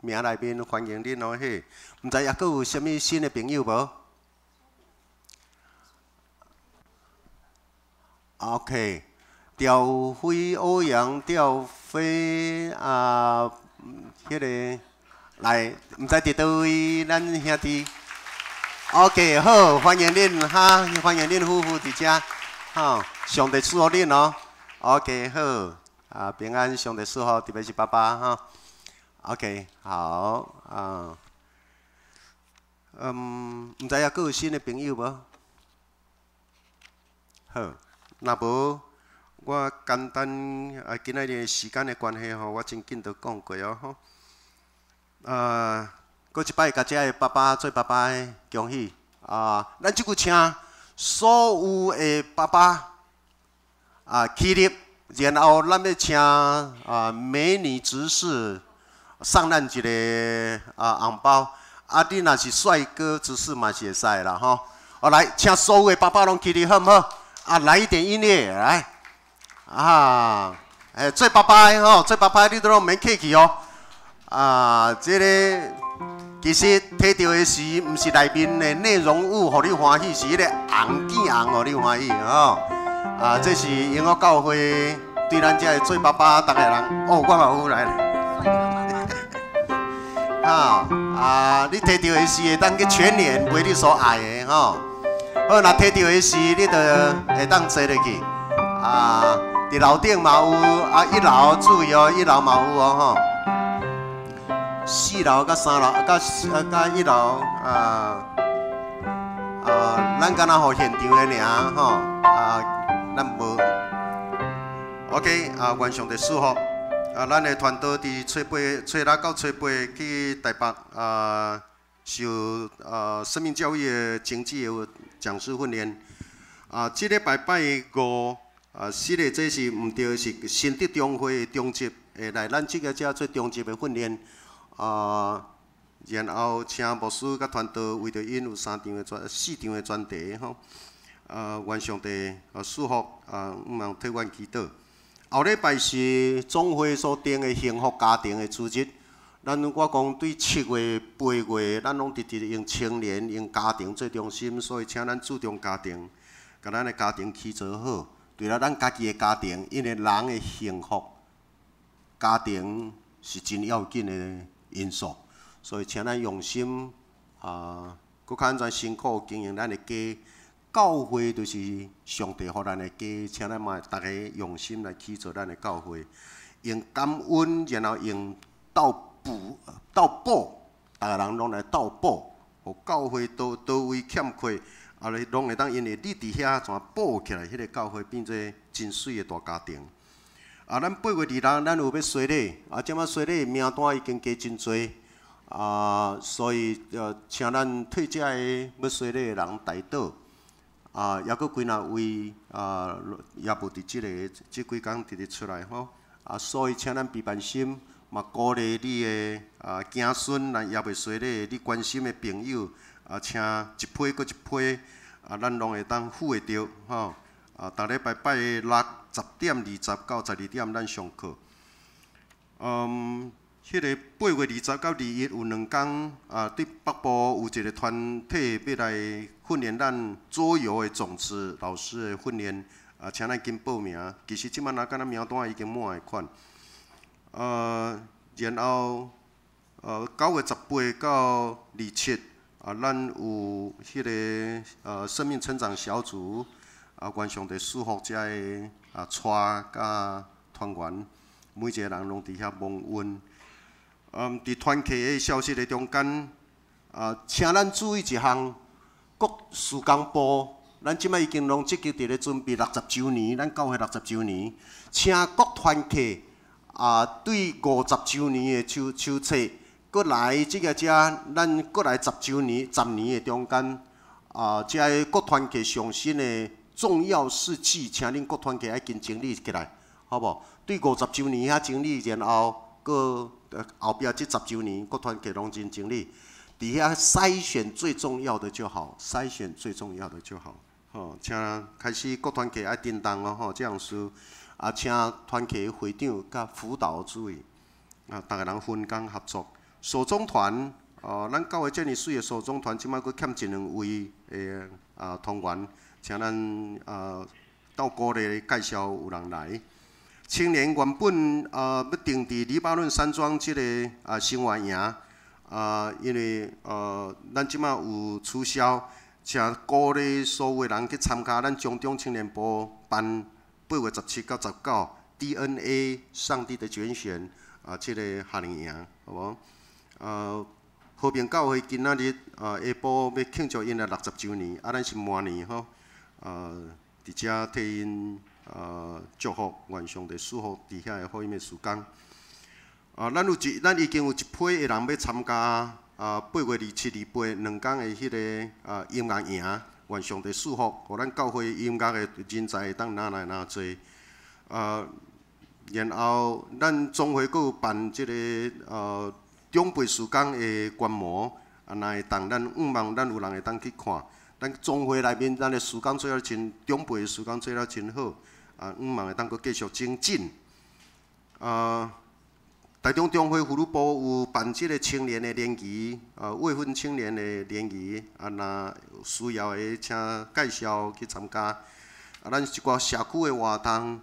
名內面歡迎恁哦嘿。毋知猶閣有啥物新的朋友無？OK，調飛歐陽調飛啊，彼个來，毋知佇佗位，咱兄弟。OK，好，歡迎恁哈，歡迎恁夫婦佇遮，吼，上帝賜福恁哦。OK，好。啊，平安，上帝賜福，特別是爸爸哈。OK，好啊。嗯，毋知猶閣有新的朋友無？好，若無，我簡單啊，今仔日時間的關係吼，我真緊就講過哦吼。啊，閣一擺，共遮的爸爸做爸爸的恭喜啊！咱這久請所有的爸爸啊起立。然後咱欲請啊美女執事送咱一個啊紅包，啊你若是帥哥執事嘛是會使啦吼。哦來，請所有的爸爸攏起立好毋好？啊來一點音樂來，啊，欸做爸爸的吼，做爸爸的你都攏毋免客氣哦。啊，這个其實提著的是毋是內面的內容物，予你歡喜，是彼个紅見紅予你歡喜吼。啊，這是榮福教會對咱遮的做爸爸逐个人，哦，我嘛有來。哈啊，你提著的是會當去全聯買你所愛的吼。好，若提著的是，你就會當坐入去。啊，佇樓頂嘛有，啊一樓注意哦，一樓嘛有哦吼。四樓佮三樓，佮一樓啊啊，咱敢若予現場的爾吼啊。咱無，OK 啊，願上帝賜福啊！咱的團隊佇初八、初六到初八去台北啊，受啊生命教育的經濟的講師訓練啊。這禮拜拜五啊，是的，這是毋對，是新德中會的中職會來咱這个遮做中職的訓練啊。然後請牧師佮團隊為著𪜶有三場的專、四場的專題吼。啊，願上帝啊賜福啊，毋通替阮祈禱。後禮拜是總會所定的幸福家庭的主日。咱我講對7月、8月，咱攏直直用青年、用家庭做中心，所以請咱注重家庭，共咱的家庭起做好。除了咱家己的家庭，因為人的幸福，家庭是真要緊的因素，所以請咱用心啊，閣較按怎辛苦經營咱的家。教會就是上帝予咱的家，請咱嘛逐个用心來起造咱的教會，用感恩，然後用鬥補、鬥補，逐个人攏來鬥補，予教會佗佗位欠缺，啊，你攏會當因為你佇遐怎補起來，彼个教會變做真媠的大家庭。啊，咱8月26，咱有欲洗禮，啊，這擺洗禮名單已經加真濟，啊，所以請咱退遮的欲洗禮的人代禱。啊，猶閣幾若位啊，也無佇這个這幾工直直出來吼。啊，所以請咱平安心，嘛鼓勵你的啊子孫，咱猶未洗禮，你關心的朋友，啊，請一批閣一批，啊，咱攏會當付會著吼。啊，逐禮拜拜六10點20到12點，咱上課。嗯，彼个8月20到21有兩工啊，佇北部有一个團體欲來訓練咱桌遊的種子老師的訓練，啊，請咱緊報名。其實這擺若敢若名單已經滿的款。然後9月18到27，啊，咱有彼个生命成長小組，啊，願上帝賜福遮个啊，帶佮團員，每一個人攏佇遐蒙恩。佇團契的消息的中間，啊，請咱注意一項，各事工部，咱這擺已經攏積極佇咧準備六十週年，咱教會六十週年，請各團契啊，對50週年的手手冊，閣來這个遮，咱閣來十週年、十年的中間，啊，遮个各團契上新的重要事跡，請恁各團契愛緊整理起來，好無？對五十週年遐整理，然後閣後壁這十週年各團契攏真整理，佇遐篩選最重要的就好，篩選最重要的就好。吼，請開始各團契愛叮當哦，吼，這樣事啊，請團契會長佮輔導注意，啊，逐个人分工合作。手中團，哦，咱教會這爾媠的手中團，這擺閣欠一兩位的啊團員。請咱啊鬥鼓勵介紹有人來。青年原本啊欲定佇黎巴嫩山莊這个啊生活營，啊，因為咱這擺有取消，請鼓勵所有人去參加咱中中青年部辦8月17到19 DNA 上帝的揀選啊，這个夏令營，好無？和平教會今仔日啊下晡欲慶祝𪜶的六十週年，啊，咱是滿年吼。佇遮替𪜶祝福，願上帝賜福佇遐个好音的時間。啊，咱已經有一批的人欲參加啊，8月27、282工的彼个啊音樂營，願上帝賜福，予咱教會音樂的人才會當若來若濟。啊，然後咱總會閣有辦這个長輩事工的觀摩，啊，若會當咱向望咱有人會當去看。咱總會內面，咱的事工做了真，長輩的事工做了真好，啊，向望會當閣繼續精進。啊，台中中會婦女部有辦這个青年的聯誼，啊，未婚青年的聯誼，啊，若有需要的，請介紹去參加。啊，咱一寡社區的活動，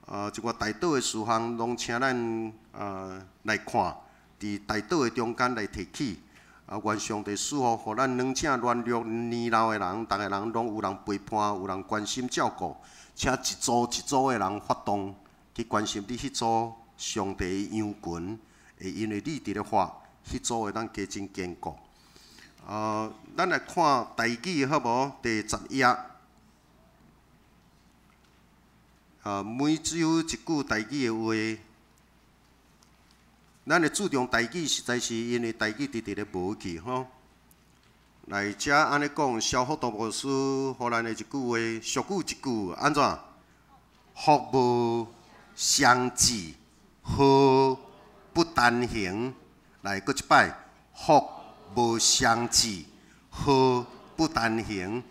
啊，一寡代禱的事項，攏請咱啊來看，佇代禱的中間來提起。啊，願上帝賜福，予咱軟正軟弱年老的人，逐个人攏有人陪伴，有人關心照顧，請一組一組的人發動去關心你彼組上帝的羊群，會因為你佇咧發，彼組會當加真堅固。咱來看台語好無？第10頁。每週一句台語的話。咱會注重台語，實在是因為台語直直咧無去吼。來，遮按呢講，蕭福道牧師予咱的一句話，俗語一句，按怎？福無雙至，禍不單行。來，閣一擺，福無雙至，禍不單行。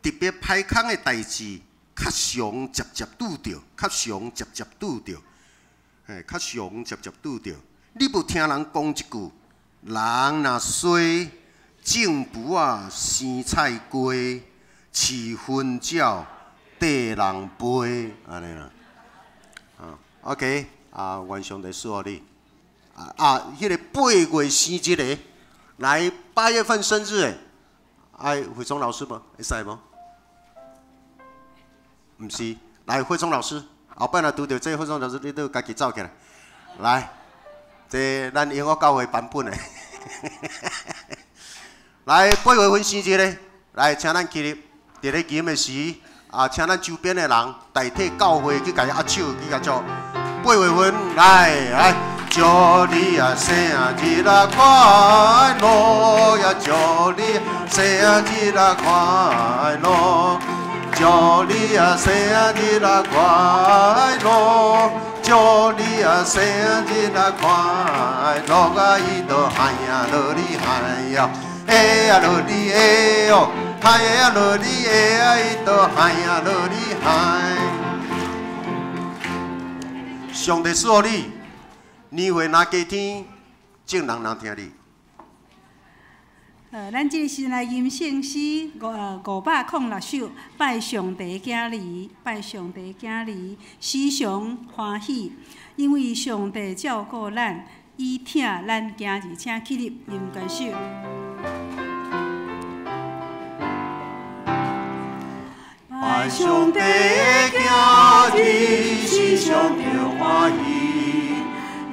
特別歹康的代誌，較常捷捷拄著，較常捷捷拄著，嘿，較常捷捷拄著。你無聽人講一句，人若衰，種匏仔生菜瓜，飼薰鳥綴人飞，按呢啦。啊，OK，啊，願上帝賜福你。啊啊，彼个八月生日的，來8月份生日的，哎，慧聰老師無？會使無？毋是，來慧聰老師，後擺若拄著這慧聰老師，你都家己走起來，來。這咱英國教會版本的，來8月份生日咧，來請咱起立，佇咧吟的時，啊，請咱周邊的人代替教會去共伊握手，去共祝。八月份來來，祝你啊生日啊快樂呀，祝你生日啊快樂，祝你啊生日啊快樂。祝你啊生日啊快樂啊！伊都嗨呀樂哩嗨呀，哎呀樂哩哎哟，嗨呀樂哩哎呀，伊都嗨呀樂哩嗨。上帝賜福你，年會若加添，眾人若聽你。咱這個時陣來吟聖詩506首，拜上帝囝兒，拜上帝囝兒，時常歡喜，因為上帝照顧咱，伊疼咱囝兒，請起立，吟歌首。拜愛上帝的囝兒是上著歡喜，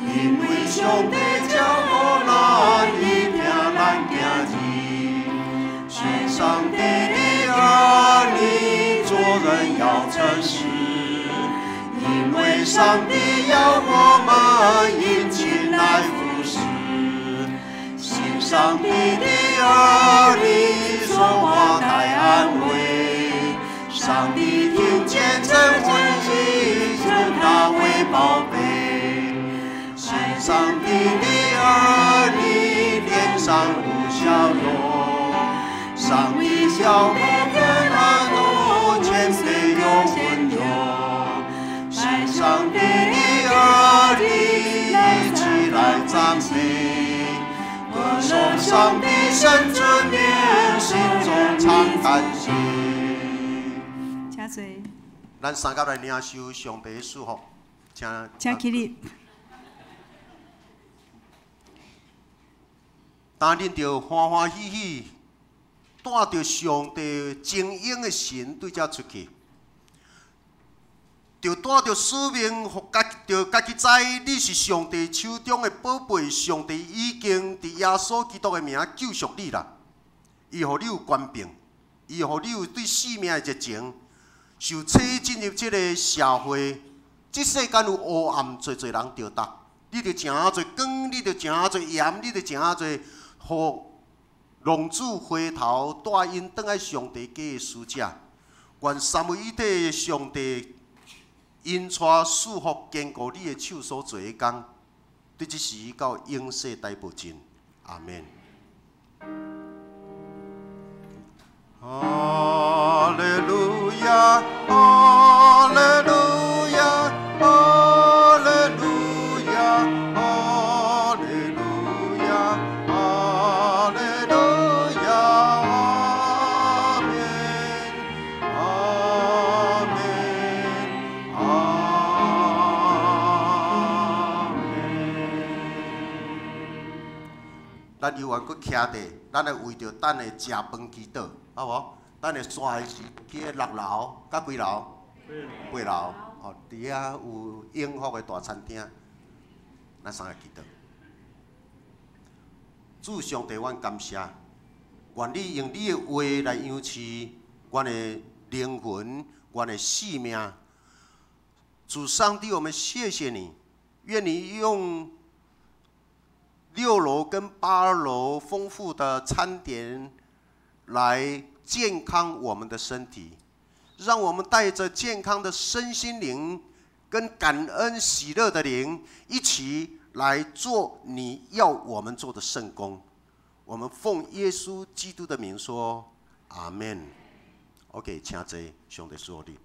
因為上帝照顧咱，伊疼咱囝兒。信上帝的兒女，做人要誠實，因為上帝要我們殷勤來服侍。信上帝的兒女，說話帶安慰，上帝聽見真歡喜，稱他為寶貝。信上帝的兒女，臉上露笑容，上帝叫我們都謙卑又溫柔。信上帝的兒女，一起來讚美，歌頌上帝聖子名，心中常感謝。請坐。咱三甲來領受上帝的祝福，請。請起立。當恁著歡歡喜喜，帶著上帝精英的神對遮出去，著帶著使命，予家著家己知你是上帝手中的寶貝，上帝已經佇耶穌基督的名救贖你啦。伊予你有權柄，伊予你有對生命的熱情，受請進入這个社會，這世間有烏暗，濟濟人著毒，你著誠濟光，你著誠濟鹽，你著誠濟，予浪子回頭帶𪜶轉來上帝家的使者。願三位一體的上帝引帶賜福堅固你的手所做的工，對這時到永世代無盡。阿門。哈利路亞，哈利路亞，哈利路亞，哈利路亞，哈利路亞，阿門，阿門，阿門。咱猶原閣徛佇，咱來為著等下食飯祈禱，好無？等下煞的是去彼六樓，佮幾樓？八樓。哦，佇遐有永福的大餐廳，咱三个祈禱。主上帝，阮感謝，願你用你的話來養飼阮的靈魂，阮的性命。主上帝，我們謝謝你，願你用六樓跟八樓豐富的餐點來健康我們的身體，讓我們帶著健康的身心靈跟感恩喜樂的靈，一起來做你要我們做的聖工。我們奉耶穌基督的名說，阿門。OK，請坐，上帝祝福你。